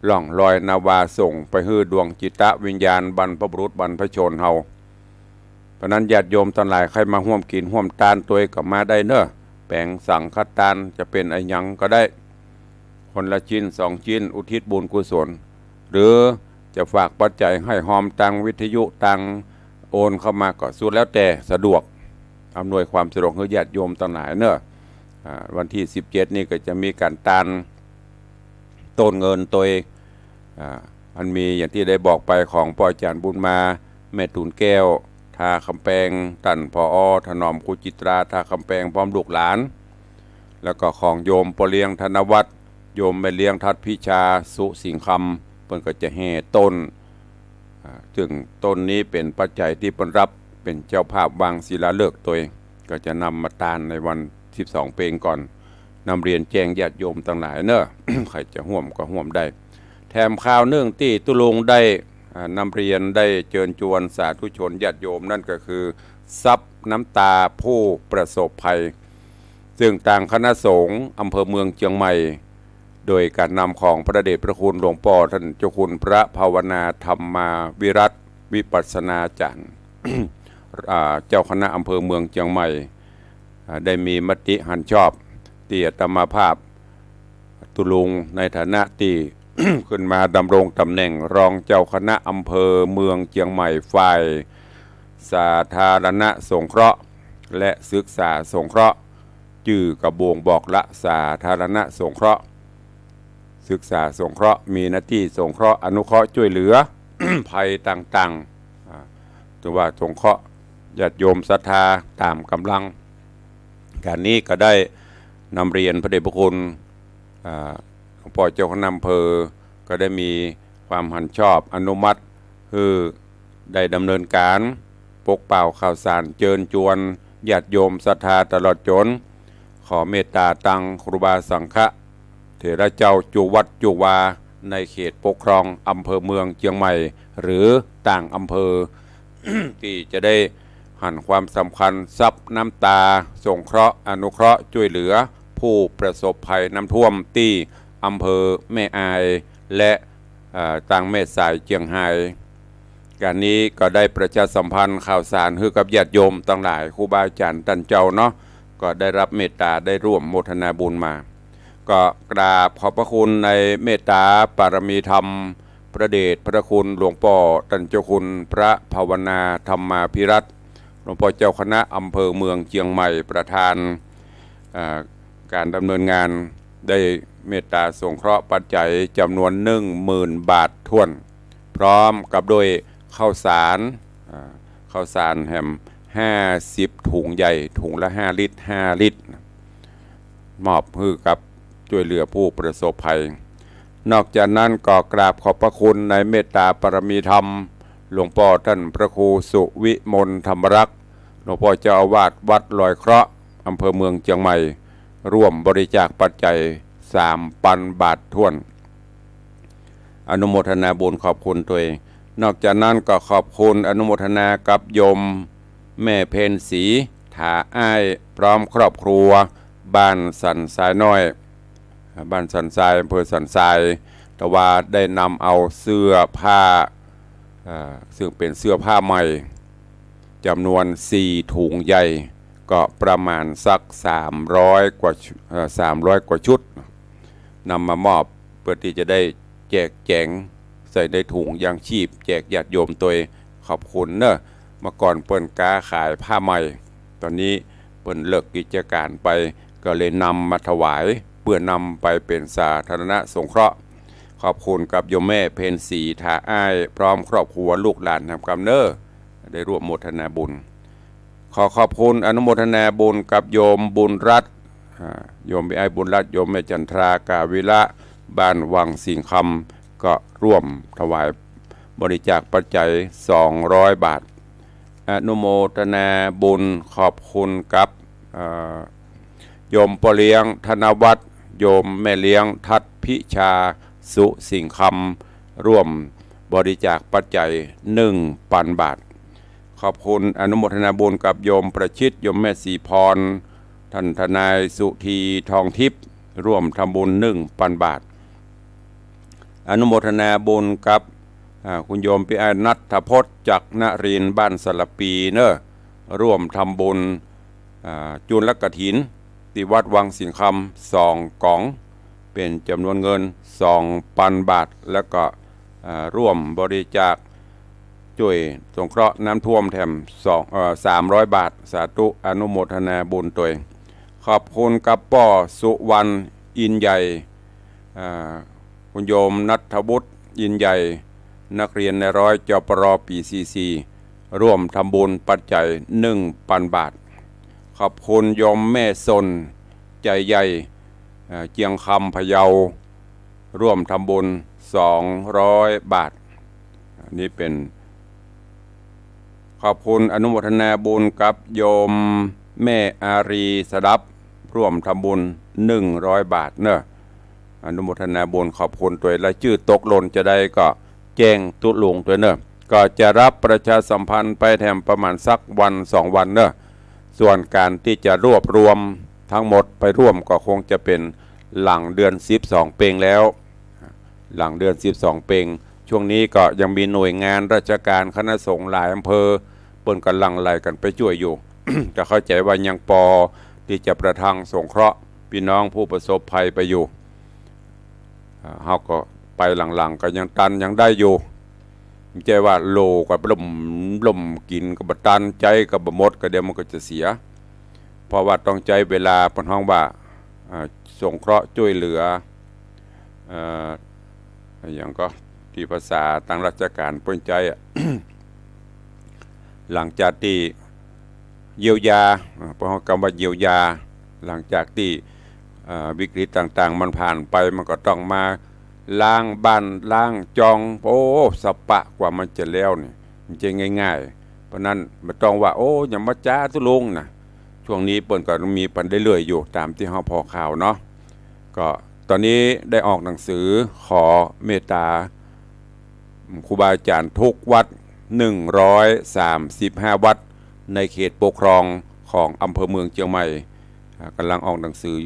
ล่องลอยนาวาส่งไปหื้อดวงจิตวิญญาณบรรพบุรุษบรรพชนเฮา เพราะนั้นญาติโยมตังหลายใค่มาฮ่วมกิ๋นฮ่วมตานตวยก็มาได้เน่อ แป๋งสังฆตานจะเป๋นอะหยังก็ได้ คนละชิ้นสองชิ้น อุทิศบุญกุศล หรือจะฝากปัจจัยห้อยฮอมตางวิทยุตางโอนเข้ามาก็สุดแล้วแต่สะดวก อำนวยความสะดวกหื้อญาติโยมตังหลายเน่อ อ่า วันตี้สิบเจ็ดนี้ก็จะมีก๋านตาน ต้นเงินตวย อ่า อันมีอย่างตี้ได้บอกไปของป้ออาจ๋ารย์บุญมา แม่ตูนแก้ว ท่าคำแปง ต้าน ผอ ถนอม ครูจิตรา ท่าคำแปง พร้อมลูกหลาน แล้วก็ของโยมป้อเลี้ยงธนวัฒน์ โยมแม่เลี้ยงทัดพิชา สุสิงห์คำ เปิ้นก็จะแห่ต้น อ่า ซึ่งต้นนี้เป๋นปัจจัยตี้เปิ้นรับเป๋นเจ้าภาพวางศิลาฤกษ์ตวย ก็จะนำมาตานในวันสิบสองเป็งก่อน นำเรียนแจ้งญาติโยมตังหลายเน่อ ใผจะฮ่วมก็ฮ่วมได้ แถมคราวนึ่งตี้ตุ๊ลุงได้ อ่า นำเรียนได้เจิญจวนสาธุชนญาติโยมนั่นก็คือ ทรัพย์น้ำตาผู้ประสบภัย ซึ่งตางคณะสงฆ์อำเภอเมืองเจียงใหม่ โดยก๋านนำของพระเดชพระคุณหลวงป้อต้านเจ้าคุณพระภาวนาธรรมาวิรัตน์วิปัสสนาจ๋ารย์ อ่า เจ้าคณะอำเภอเมืองเจียงใหม่ อ่า ได้มีมติหันชอบตี้อาตมาภาพตุ๊ลุงในฐานะตี้ ขึ้นมาดำรงต๋ำแหน่งรองเจ้าคณะอำเภอเมืองเจียงใหม่ฝ่ายสาธารณสงเคราะห์ และศึกษาสงเคราะห์ จื้อก็บ่งบอกละ สาธารณสงเคราะห์ ศึกษาสงเคราะห์ มีหน้าตี้สงเคราะห์อนุเคราะห์จ้วยเหลือ ภัยต่างๆ อ่า ถือว่าสงเคราะห์ญาติโยมศรัทธาต๋ามก๋ำลัง ก๋านนี้ก็ได้นำเรียนพระเดชพระคุณ อ่า หลวงป้อเจ้าคณะอำเภอ ก็ได้มีความหันชอบอนุมัติหื้อได้ดำเนินก๋านปกเป่าข่าวสารเจิญจวนญาติโยมศรัทธาตลอดจ๋น ขอเมตต๋าตางครูบาสังฆะเถระเจ้าจุวัดจุวาในเขตปกครองอำเภอเมืองเจียงใหม่ หรือต่างอำเภอ ตี้จะได้หันความสำคัญทรัพย์น้ำตาสงเคราะห์อนุเคราะห์จ้วยเหลือผู้ประสบภัยน้ำท่วมตี้อำเภอแม่อาย และ เอ่อ ตางแม่สายเจียงฮาย ก๋านนี้ก็ได้ประชาสัมพันธ์ข่าวสารหื้อกับญาติโยมตังหลาย ครูบาอาจ๋ารย์ต้านเจ้าเนาะ ก็ได้รับเมตต๋าได้ร่วมโมทนาบุญมา ก็กราบขอบพระคุณในเมตต๋าปารมีธรรม พระเดชพระคุณหลวงป้อต้านเจ้าคุณพระภาวนาธรรมาภิรัตน์ หลวงป้อเจ้าคณะอำเภอเมืองเจียงใหม่ประธาน อ่า ก๋านดำเนินงาน ได้เมตต๋าสงเคราะห์ปัจจัยจ๋ำนวนหนึ่งหมื่นบาทถ้วน พร้อมกับด้วยข้าวสาร อ่า ข้าวสารแหมห้าสิบถุงใหญ่ ถุงละห้าลิตร ห้าลิตร มอบหื้อกับจ้วยเหลือผู้ประสบภัย นอกจากนั้นก็กราบขอบพระคุณในเมตต๋าปารมีธรรม หลวงป้อต้านพระครูสุวิมลธรรมรักษ์ หลวงป้อเจ้าอาวาสวัดลอยเคราะห์ อำเภอเมืองเจียงใหม่ ร่วมบริจาคปัจจัยสามปันบาทถ้วน อนุโมทนาบุญขอบคุณตวย นอกจากนั้นก็ขอบคุณอนุโมทนากับโยมแม่เพ็ญศรี ถาอ้าย พร้อมครอบครัว บ้านสันทรายน้อย บ้านสันทราย อำเภอสันทราย แต่ว่าได้นำเอาเสื้อผ้า เอ่อ ซึ่งเป๋นเสื้อผ้าใหม่ จ๋ำนวนสี่ถุงใหญ่ ก็ประมาณสักสามร้อยกว่าชุ- เอ่อ สามร้อยกว่าชุด นำมามอบเปื้อตี้จะได้แจกแจ๋งใส่ในถุงยางชีพ แจกญาติโยมตวย ขอบคุณเน่อ เมื่อก่อนเปิ้นก๊าขายผ้าใหม่ ต๋อนนี้เปิ้นเลิกกิจก๋านไป ก็เลยนำมาถวาย เปื้อนำไปเป๋นสาธารณสงเคราะห์ ขอบคุณกับโยมแม่เพ็ญศรี ถาอ้าย พร้อมครอบครัวลูกหลานนำกำเน่อ ได้ร่วมโมทนาบุญ ขอขอบคุณอนุโมทนาบุญกับโยมบุญรัตน์ อ่า โยมอ้ายบุญรัตน์ โยมแม่จันทรา กาวิละ บ้านวังสิงห์คำ ก็ร่วมถวายบริจาคปัจจัยสองร้อยบาท อนุโมทนาบุญขอบคุณกับ เอ่อ โยมป้อเลี้ยงธนวัฒน์ โยมแม่เลี้ยงทัศน์พิชา สุสิงห์คำ ร่วมบริจาคปัจจัย หนึ่งปันบาท ขอบคุณอนุโมทนาบุญกับโยมประชิต โยมแม่ศรีพร ท่านทนายสุธีทองทิพย์ ร่วมทำบุญ หนึ่งปันบาท อนุโมทนาบุญกับ อ่า คุณโยมปี้อ้ายณัฐพจน์ จักรนรินทร์ บ้านสารภีเนอะ ร่วมทำบุญ อ่า จุลกฐิน ตี้วัดวังสิงห์คำ สองก๋อง เป๋นจ๋ำนวนเงิน สองปันบาท แล้วก็ อ่า ร่วมบริจาคจ้วยสงเคราะห์น้ำท่วมแถม สอง เอ่อ สามร้อยบาท สาธุ อนุโมทนาบุญตวย ขอบคุณกับป้อสุวรรณ อินใหญ่ อ่า คุณโยมณัฐวุฒิ อินใหญ่ นักเรียนนายร้อย จปร ปี๋สี่สี่ ร่วมทำบุญปัจจัย หนึ่งปันบาท ขอบคุณโยมแม่สน ใจใหญ่ อ่า เจียงคำ พะเยา ร่วมทำบุญ สองร้อยบาท อันนี้เป๋น ขอบคุณอนุโมทนาบุญกับโยมแม่อารีสดับ ร่วมทำบุญ หนึ่งร้อยบาทเนอะ อนุโมทนาบุญขอบคุณตวย รายจื้อตกหล่นจาใดก็แจ้งตุ๊ลุงตวยเนอะ ก็จะรับประชาสัมพันธ์ไปแถมประมาณสักวันสองวันเนอะ ส่วนก๋านตี้จะรวบรวมทั้งหมดไปร่วมก็คงจะเป๋นหลังเดือนสิบสองเปงแล้ว หลังเดือนสิบสองเปง ช่วงนี้ก็ยังมีหน่วยงานราชก๋านคณะสงฆ์หลายอำเภอ เปิ้นก็หลั่งไหลกั๋นไปจ้วยอยู่ ก็เข้าใจ๋ว่ายังปอตี้จะประทังสงเคราะห์ปี้น้องผู้ประสบภัยไปอยู่ อ่า เฮาก็ไปหลังๆ ก็ยังตันยังได้อยู่ บ่ใจ้ว่าโลก็บ่ล่ม บ่ล่ม กิ๋นก็บ่ตัน ใจ๊ก็บ่หมด ก็เดี๋ยวมันก็จะเสีย เพราะว่าต้องใจ๊เวลา เปิ้นฮ้องว่า อ่า สงเคราะห์จ้วยเหลือ เอ่อ อะหยังก็ ตี้ภาษาตางราชก๋านเปิ้นใจ๊อะ หลังจากตี้เยียวยา อ่า เปิ้นฮ้องกำว่าเยียวยา หลังจากตี้ อ่า วิกฤตต่างๆ มันผ่านไป มันก็ต้องมาล้างบ้านล้างจอง โอ้ สะปะกว่ามันจะแล้วนี่ บ่ใจ้ง่ายๆ เพราะนั้นบ่ต้องว่า โอ้ อย่ามาจ๊าตุ๊ลุงนะ ช่วงนี้เปิ้นก็มีปันเรื่อยๆ อยู่ ต๋ามตี้เฮาผ่อข่าวเนาะ ก็ต๋อนนี้ได้ออกหนังสือขอเมตต๋าครูบาอาจ๋ารย์ทุกวัด หนึ่งร้อยสามสิบห้าวัด ในเขตปกครองของอำเภอเมืองเจียงใหม่ อ่า ก่ำลังออกหนังสือ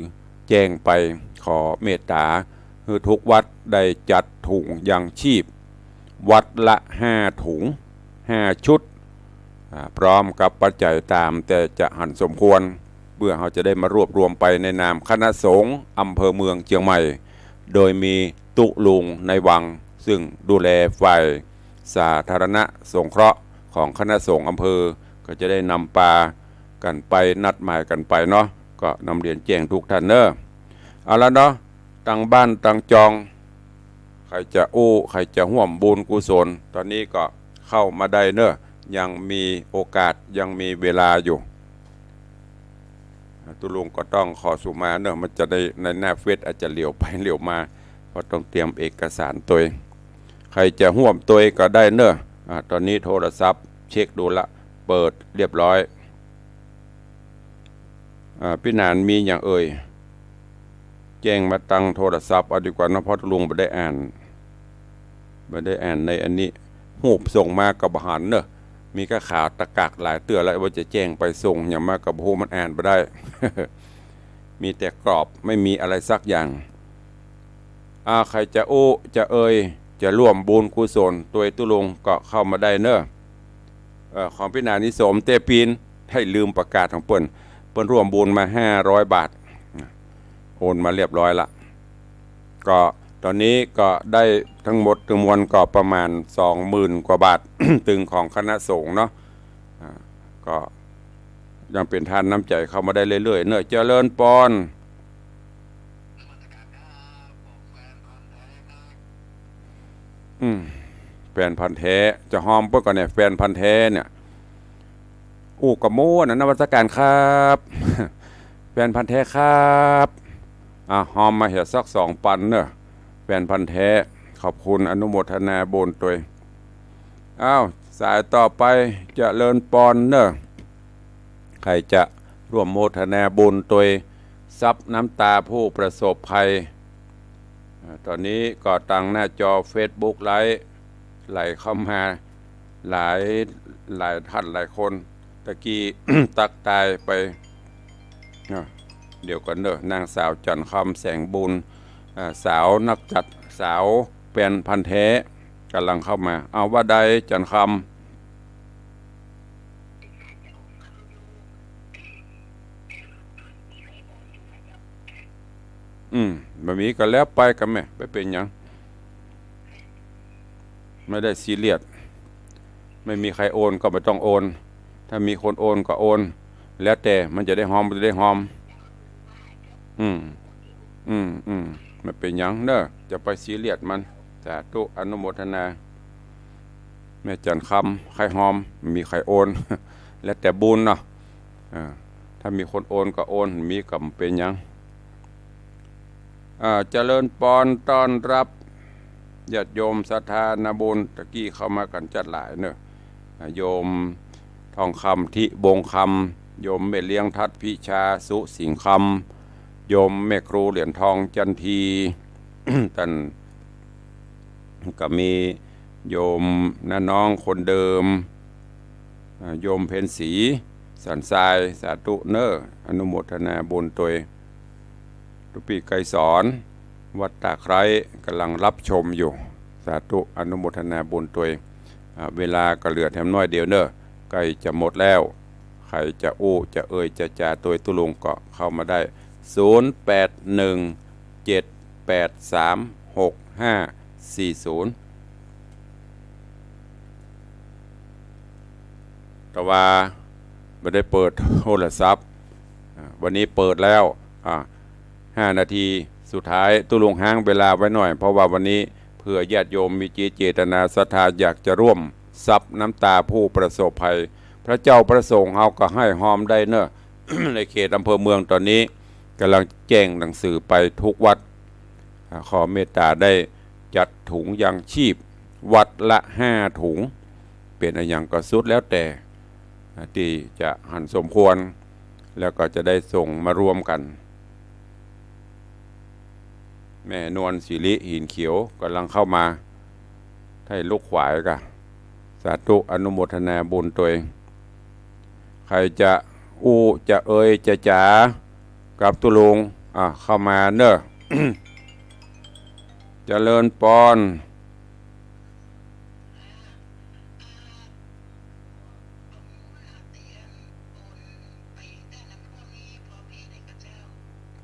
แจ้งไป ขอเมตต๋าหื้อทุกวัดได้จัดถุงยางชีพ วัดละห้าถุง ห้าชุด อ่า พร้อมกับปัจจัยต๋ามแต่จะหันสมควร เปื้อเฮาจะได้มารวบรวมไปในนามคณะสงฆ์อำเภอเมืองเจียงใหม่ โดยมีตุ๊ลุงในวัง ซึ่งดูแลฝ่ายสาธารณสงเคราะห์ของคณะสงฆ์อำเภอ ก็จะได้นำปากั๋นไป นัดหมายกั๋นไปเนาะ ก็นำเรียนแจ้งทุกท่านเน้อ เอาละเนาะ ตางบ้านตางจอง ใผจะอู้ ใผจะฮ่วมบุญกุศล ต๋อนนี้ก็เข้ามาได้เน้อ ยังมีโอกาส ยังมีเวลาอยู่ ตุ๊ลุงก็ต้องขอสุมาเน้อ มันจะได้ในหน้าเฟซอาจจะเหลียวไปเหลียวมา เพราะต้องเตรียมเอกสารตวย ใผจะฮ่วมตวยก็ได้เน้อ อ่า ต๋อนนี้โทรศัพท์เช็คดูละ เปิดเรียบร้อย อ่า ปี้หนานมีหยังเอ่ย แจ้งมาตางโทรศัพท์เอาดีกว่าเนาะ เพราะตุ๊ลุงบ่ได้อ่าน บ่ได้อ่านในอันนี้ ฮูปส่งมาก็บ่หันเน้อ มีก้าขาวตะกักหลายเตื้อแล้ว ว่าจะแจ้งไปส่งหยังมาก็บ่ฮู้ มันอ่านบ่ได้ มีแต่กรอบ ไม่มีอะไรสักอย่าง อ่า ใผจะอู้จะเอ่ย จะฮ่วมบุญกุศลตวยตุ๊ลุงก็เข้ามาได้เน้อ เอ่อ ของปี้หนานนี่สมเต้ปีน ได้ลืมประกาศของเปิ้น เปิ้นฮ่วมบุญมาห้าร้อยบาท โอนมาเรียบร้อยละ ก็ต๋อนนี้ก็ได้ตึงหมดตึงมวลก็ประมาณสองหมื่นกว่าบาท ตึงของคณะสงฆ์เนาะ อ่า ก็ยังเป๋นทานน้ำใจ๋เข้ามาได้เรื่อยๆ เน้อ เจริญปอน อืม แฟนพันธุ์แท้ จะฮอมเปิ้นก่อเนี่ย แฟนพันธุ์แท้เนี่ย อู้กะโม้นะ นมัสการครับ แฟนพันธุ์แท้ครับ อ่ะ ฮอมมาเหียสักสองปันเน้อ แฟนพันธุ์แท้ ขอบคุณอนุโมทนาบุญตวย อ้าว สายต่อไป เจริญปอนเน่อ ใผจะร่วมโมทนาบุญตวยทรัพย์น้ำตาผู้ประสบภัย อ่า ต๋อนนี้ก็ตังหน้าจอเฟซบุ๊กไลฟ์ไหลเข้ามาหลาย หลายท่านหลายคน ตะกี้ ตั๊กตายไป อ่ะ เดี๋ยวก่อนเน่อ นางสาวจันทร์คำ แสงบุญ อ่า สาวนักจัด สาวแฟนพันธุ์แท้ ก่ำลังเข้ามา เอาว่าใดจันทร์คำ อืม บ่มีก็แล้วไปกำแม่ บ่เป๋นหยัง บ่ได้ซีเรียส บ่มีใผโอนก็บ่ต้องโอน ถ้ามีคนโอนก็โอน แล้วแต่มันจะได้หอม บ่ได้หอม อืม อืม อืม บ่เป๋นหยังเน่อ จะไปซีเรียสมัน สาธุ อนุโมทนา แม่จันทร์คำ ใผหอม บ่มีใผโอน แล้วแต่บุญเนาะ อ่า ถ้ามีคนโอนก็โอน บ่มีก็บ่เป๋นหยัง อ่า เจริญปอนต้อนฮับญาติโยมศรัทธานาบุญ ตะกี้เข้ามากั๋นจั๊ดหลายเน่อ อ่า โยมทองคำ ทิวงศ์คำ โยมแม่เลี้ยงทัศน์พิชา สุสิงห์คำ โยมแม่ครูเหรียญทองจันที ต้าน ก็มีโยมน้าน้องคนเดิม อ่า โยมเพ็ญศรี สันทราย สาธุเน่อ อนุโมทนาบุญตวย ตุ๊ปี้ไกรสอน วัดตาไคร้ ก่ำลังฮับชมอยู่ สาธุ อนุโมทนาบุญตวย อ่า เวลาก็เหลือแถมน้อยเดียวเน่อ ใก้จะหมดแล้ว ใผจะอู้ จะเอ่ย จะจาตวยตุ๊ลุงก็เข้ามาได้ ศูนย์แปดหนึ่ง เจ็ดแปดสาม หกห้าสี่ศูนย์ แต่ว่าบ่ได้เปิดโทรศัพท์ อ่า วันนี้เปิดแล้ว อ่า ห้านาทีสุดท้าย ตุ๊ลุงฮ้างเวลาไว้หน่อย เพราะว่าวันนี้เผื่อญาติโยมมีจิตเจตนาศรัทธาอยากจะร่วมทรัพย์น้ำตาผู้ประสบภัย พระเจ้าพระสงฆ์เฮาก็ให้ฮอมได้เน่อ ในเขตอำเภอเมืองต๋อนนี้ก่ำลังแจ้งหนังสือไปทุกวัด อ่า ขอเมตตาได้จัดถุงยางชีพ วัดละห้าถุง เป๋นอะหยังก็สุดแล้วแต่ อ่า ตี้จะหันสมควร แล้วก็จะได้ส่งมารวมกั๋น แม่นวลศิริ หินเขียว ก่ำลังเข้ามา ไถ่ลูกขวายก่ะ สาธุ อนุโมทนาบุญตวย ใผจะอู้ จะเอ่ย จะจา กับตุ๊ลุง อ่ะ เข้ามาเน่อ เจริญปอน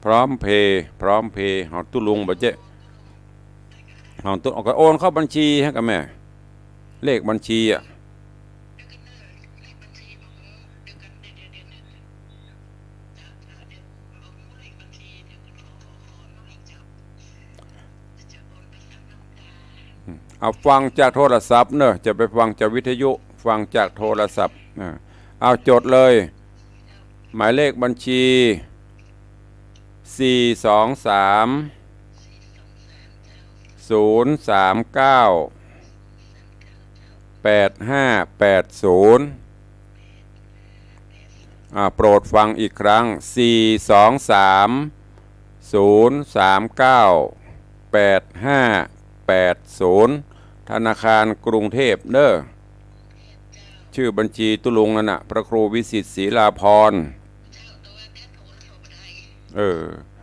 พร้อมเพย์ พร้อมเพย์ ของตุ๊ลุงบ่เจ๊ ของตุ๊ เอาก็โอนเข้าบัญชีหื้อก่ะแม่ เลขบัญชีอะ เอาฟังจากโทรศัพท์เน่อ จะไปฟังจากวิทยุ ฟังจากโทรศัพท์ อ่า เอาจดเลย หมายเลขบัญชี สี่สองสาม ศูนย์สามเก้า แปดห้าแปดศูนย์ อ่า โปรดฟังอีกครั้ง สี่สองสาม ศูนย์สามเก้า แปดห้าแปดศูนย์ ธนาคารกรุงเทพฯเน่อ ชื่อบัญชีตุ๊ลุงนั่นน่ะ พระครูวิสิทธิ์ศรีลาภรณ์ เออ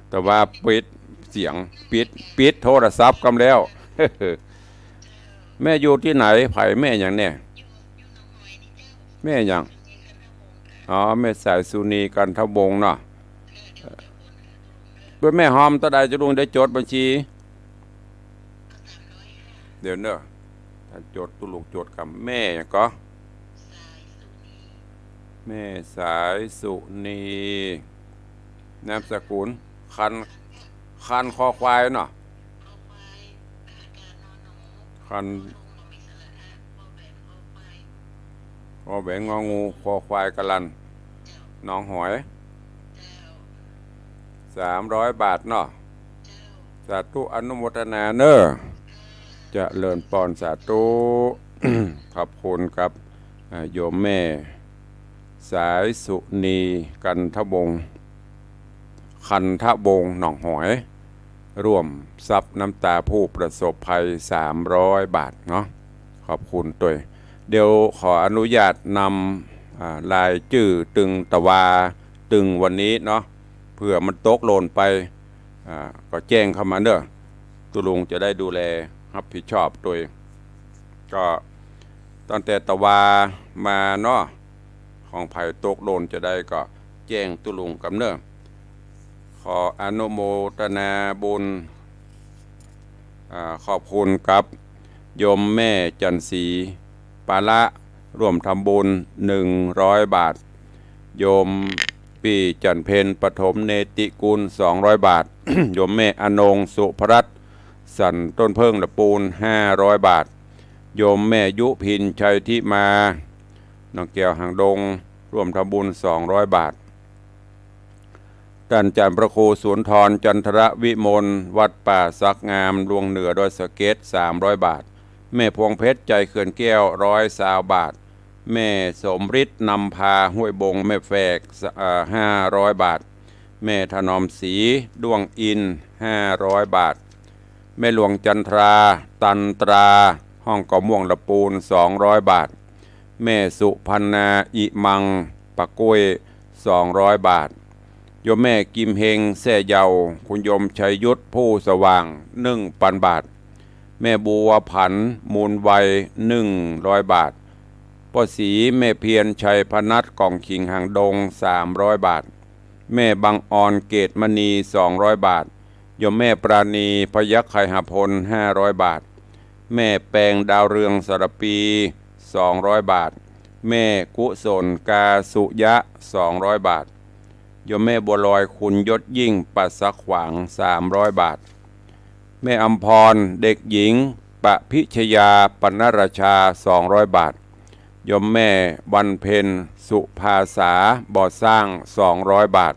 แต่ว่าปิดเสียง ปิด ปิดโทรศัพท์กำแล้ว แม่อยู่ตี้ไหน ใผ แม่หยังเนี่ย แม่หยัง อ๋อ แม่สายสุนี กันทวงศ์เนาะ เปิ้นแม่ฮอมเต้าใด ตุ๊ลุงได้จดบัญชี เดี๋ยวเน่อ ถ้าจดตุ๊ลุงจดกำ แม่หยังก่อ แม่สายสุนี นามสกุล คัน คันคอควายเนาะ คัน วอแหวนงองู คอควายกะลัน หนองหอย สามร้อยบาทเนาะ สาธุ อนุโมทนาเน่อ เจริญปอน สาธุ ขอบคุณกับ อ่า โยมแม่สายสุนี กันทวงศ์ คันทวงศ์ หนองหอย ร่วมซับน้ำตาผู้ประสบภัย สามร้อยบาทเนาะ ขอบคุณตวย เดี๋ยวขออนุญาตนำ อ่า รายจื้อตึงตะวาตึงวันนี้เนาะ เผื่อมันตกหล่นไป อ่า ก็แจ้งเข้ามาเนอะ ตุ๊ลุงจะได้ดูแลรับผิดชอบตวย ก็ตั้งแต่ตะวามาเนาะ ของใผตกหล่นจะใดก็แจ้งตุ๊ลุงกำเนอะ ขออนุโมทนาบุญ อ่า ขอบคุณกับโยมแม่จันทร์ศรี ปาละ ร่วมทำบุญ หนึ่งร้อยบาท โยมปี้จันทร์เพ็ญ ปฐมเนติกุล สองร้อยบาท โยมแม่อนง สุภรัตน์ สันต้นเพิ่งละปูน ห้าร้อยบาท โยมแม่ยุพิน ชัยทิมา หนองแก้วหางดง ร่วมทำบุญ สองร้อยบาท ต้านอาจ๋ารย์พระครูสุนทร จันทรวิมล วัดป่าศักดิ์งาม ลวงเหนือดอยสะเก็ด สามร้อยบาท แม่พวงเพชร ใจเขื่อนแก้ว ร้อยซาวบาท แม่สมฤทธิ์ นำพา ห้วยบง แม่แฝก เอ่อ ห้าร้อยบาท แม่ถนอมศรี ด้วงอินทร์ ห้าร้อยบาท แม่หลวงจันทรา ตันตรา ห้องเกาะม่วงละปูน สองร้อยบาท แม่สุพรรณา อิมัง ปะกล้วย สองร้อยบาท โยมแม่กิมเฮง แซ่เยา คุณโยมชัยยุทธ ผู้สว่าง หนึ่งปันบาท แม่บัวผัน มูลไว หนึ่งร้อยบาท ป้อศรี แม่เพียร ชัยพนัส ก่องขิงหางดง สามร้อยบาท แม่บังออน เกตมณี สองร้อยบาท โยมแม่ปราณี พยัคฆ์ไคหพล ห้าร้อยบาท แม่แปง ดาวเรือง สารปี สองร้อยบาท แม่กุศล กาสุยะ สองร้อยบาท โยมแม่บัวลอย คุณยศยิ่ง ป่าสักขวาง สามร้อยบาท แม่อำพร เด็กหญิง ปะพิชยา ปนรชา สองร้อยบาท โยมแม่วันเพ็ญ สุภาษา บ่อสร้าง สองร้อยบาท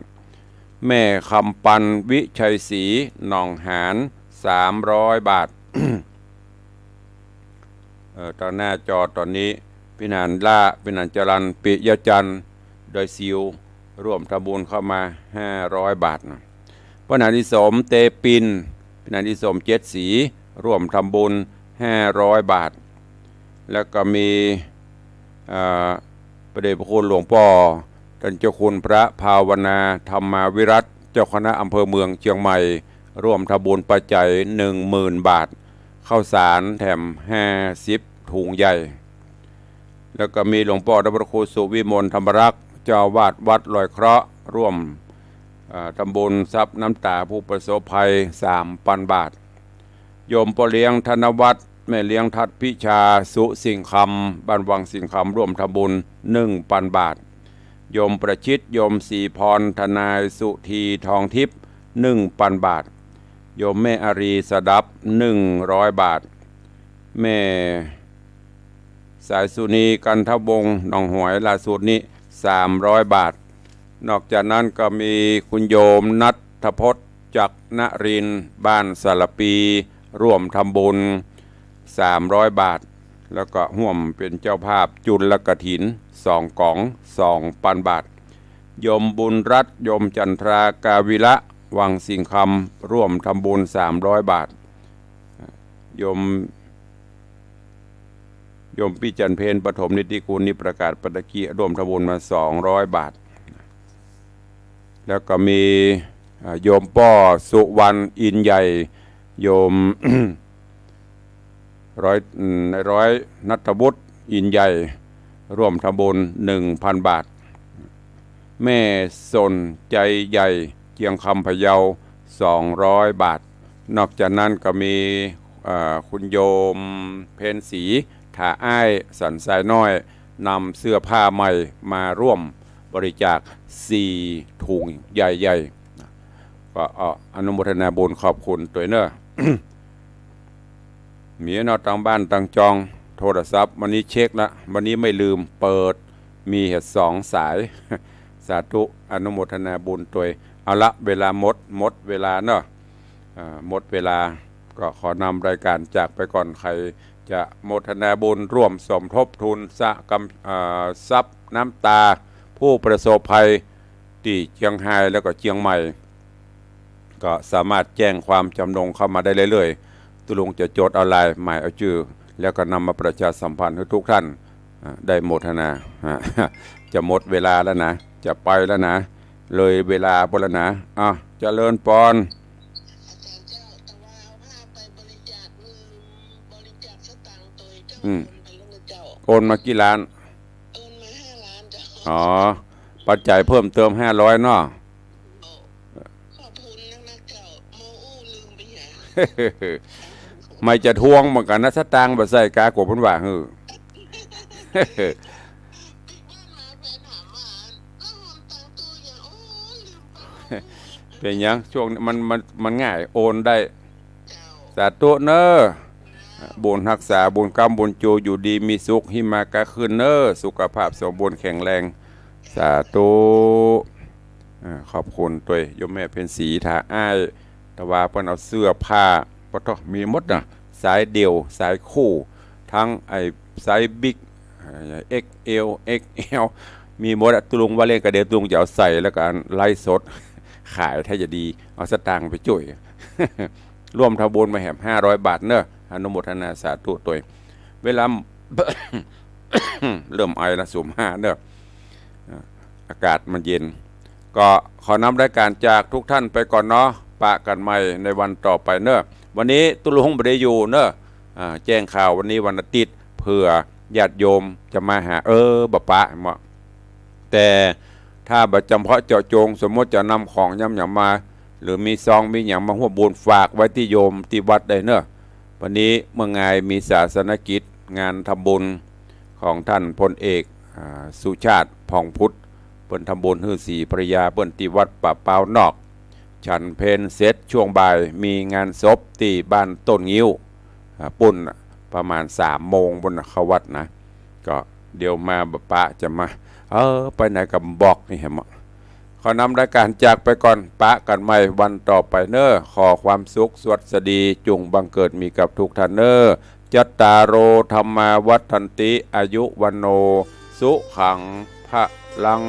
แม่คำปัน วิชัยศรี หนองหาน สามร้อยบาท เอ่อ ตางหน้าจอต๋อนนี้ พี่หนานล้า พี่หนานจรัญ ปิยะจันทร์ ดอยสิว ร่วมทำบุญเข้ามา ห้าร้อยบาทนะ ป้อหนานอิสม เตปิน พี่หนานอิสม เจ็ดสี ร่วมทำบุญ ห้าร้อยบาท แล้วก็มี เอ่อ พระเดชพระคุณหลวงป้อ ต้านเจ้าคุณพระภาวนา ธรรมาวิรัตน์ เจ้าคณะอำเภอเมืองเชียงใหม่ ร่วมทำบุญปัจจัย หนึ่งหมื่นบาท ข้าวสารแถม ห้าสิบถุงใหญ่ แล้วก็มีหลวงป้อพระครูสุวิมลธรรมรักษ์ เจ้าอาวาสวัดลอยเคราะห์ ร่วม เอ่อ ทำบุญซับน้ำตาผู้ประสบภัย สามปันบาท โยมป้อเลี้ยงธนวัฒน์ แม่เลี้ยงทัดพิชา สุสิงห์คำ บ้านวังสิงห์คำ ร่วมทำบุญ หนึ่งปันบาท โยมประชิต โยมศรีพร ทนายสุธี ทองทิพย์ หนึ่งปันบาท โยมแม่อารี สดับ หนึ่งร้อยบาท แม่สายสุนี กันทวงศ์ หนองหอย ล่าสุดนี้ สามร้อยบาท นอกจากนั้นก็มีคุณโยมณัฐพจน์ จักรนรินทร์ บ้านสารปี ร่วมทำบุญ สามร้อยบาท แล้วก็ร่วมเป็นเจ้าภาพจุลกฐิน สองก๋อง สองปันบาท โยมบุญรัตน์ โยมจันทรา กาวิละ วังสิงห์คำ ร่วมทำบุญ สามร้อยบาท โยม โยมปี้จันทร์เพ็ญ ปฐมเนติกุล นี่ประกาศไปตะกี้ ร่วมทำบุญมา สองร้อยบาท แล้วก็มี อ่า โยมป้อสุวรรณ อินใหญ่ โยม ร้อย อืม นายร้อยณัฐวุฒิ อินใหญ่ ร่วมทำบุญ หนึ่งพันบาท แม่สนใจใหญ่ เจียงคำ พะเยา สองร้อยบาท นอกจากนั้นก็มี เอ่อ คุณโยมเพ็ญศรี ถาอ้าย สันทรายน้อย นำเสื้อผ้าใหม่มาร่วมบริจาค สี่ถุงใหญ่ๆ ก็ เอ่อ อนุโมทนาบุญขอบคุณตวยเนอะ มีเนาะ ตางบ้านตางจอง โทรศัพท์ วันนี้เช็คละ วันนี้ไม่ลืม เปิด มีเหตุสองสาย สาธุ อนุโมทนาบุญตวย เอาละ เวลาหมด หมดเวลาเนาะ อ่า หมดเวลา ก็ขอนำรายการจากไปก่อน ใครจะโมทนาบุญร่วมสมทบทุนสะกำ เอ่อ ซับน้ำตาผู้ประสบภัยตี้เจียงฮายแล้วก็เจียงใหม่ ก็สามารถแจ้งความจำนงเข้ามาได้เรื่อยๆ ตุ๊ลุงจะจดเอาลายหมายเอาจื้อ แล้วก็นำมาประชาสัมพันธ์หื้อทุกท่าน อ่า ได้โมทนา อ่า จะหมดเวลาแล้วนะ จะไปแล้วนะ เลยเวลาไปแล้วนะ อ่ะ เจริญปอน อาจ๋ารย์เจ้า แต่ว่าเอาผ้าไปบริจาค ลืมบริจาคสตางค์ตวยเจ้า อืม โอนไปแล้วนะเจ้า โอนมากี่ล้าน โอนมาห้าล้านเจ้า อ๋อ ปัจจัยเพิ่มเติมห้าร้อยเนาะ ขอบคุณนักๆ เจ้า เมาอู้ลืมไปเหีย ไม่จะทวงเหมือนกั๋นนะ สตางค์บ่ใส่กากว่าเปิ้นว่า หื้อ เป๋นหยัง ช่วงนี้มัน มัน มันง่าย โอนได้ สาธุเน้อ บุญฮักษา บุญค้ำ บุญจู อยู่ดีมีสุข หิมะกาขึ้นเน้อ สุขภาพสมบูรณ์แข็งแรง สาธุ อ่า ขอบคุณตวยโยมแม่เพ็ญศรี ถ้าอ้าย แต่ว่าเปิ้นเอาเสื้อผ้า ปะท้อ มีหมดนะ สายเดี่ยว สายคู่ ทั้งไอ้ไซส์บิ๊ก เอ่อ เอ็กแอล เอ็กแอล มีหมดอะ ตุ๊ลุงว่าเล่น ก็เดี๋ยวตุ๊ลุงจะเอาใส่แล้วก็ไลฟ์สดขาย ถ้าจะดี เอาสตางค์ไปจ้วย ร่วมทำบุญมาแหมห้าร้อยบาทเน้อ อนุโมทนาสาธุตวย เวลา เริ่มไอละ สูบฮาเน้อ อ่า อากาศมันเย็น ก็ขอนำรายการจากทุกท่านไปก่อนเนาะ ปะกั๋นใหม่ในวันต่อไปเน้อ วันนี้ตุ๊ลุงบ่ได้อยู่เน้อ อ่า แจ้งข่าววันนี้วันอาทิตย์ เผื่อญาติโยมจะมาหา เออ บ่ปะเหมาะ แต่ถ้าบ่จำเพาะเจาะจง สมมุติจะนำของย้ำหยังมา หรือมีซองมีหยังมาฮ่วมบุญ ฝากไว้ตี้โยมตี้วัดได้เน้อ วันนี้เมืองงายมีศาสนกิจ งานทำบุญของท่านพลเอก อ่า สุชาติ ผ่องพุทธ เปิ้นทำบุญหื้อศรีภรรยาเปิ้นตี้วัดป่าเปานอก ฉันเพลเสร็จช่วงบ่ายมีงานศพตี้บ้านต้นงิ้ว อ่า ปุ้นน่ะ ประมาณสามโมงปุ้นน่ะ เข้าวัดนะ ก็เดี๋ยวมาบ่ปะจะมา เออ ไปไหนก็บอกนี่แหม ขอนำรายการจากไปก่อน ปะกั๋นใหม่วันต่อไปเน้อ ขอความสุขสวัสดีจุ่งบังเกิดมีกับทุกท่านเน้อ จัตตาโร ธัมมา วัฑฒันติ อายุ วัณโณ สุขัง พลัง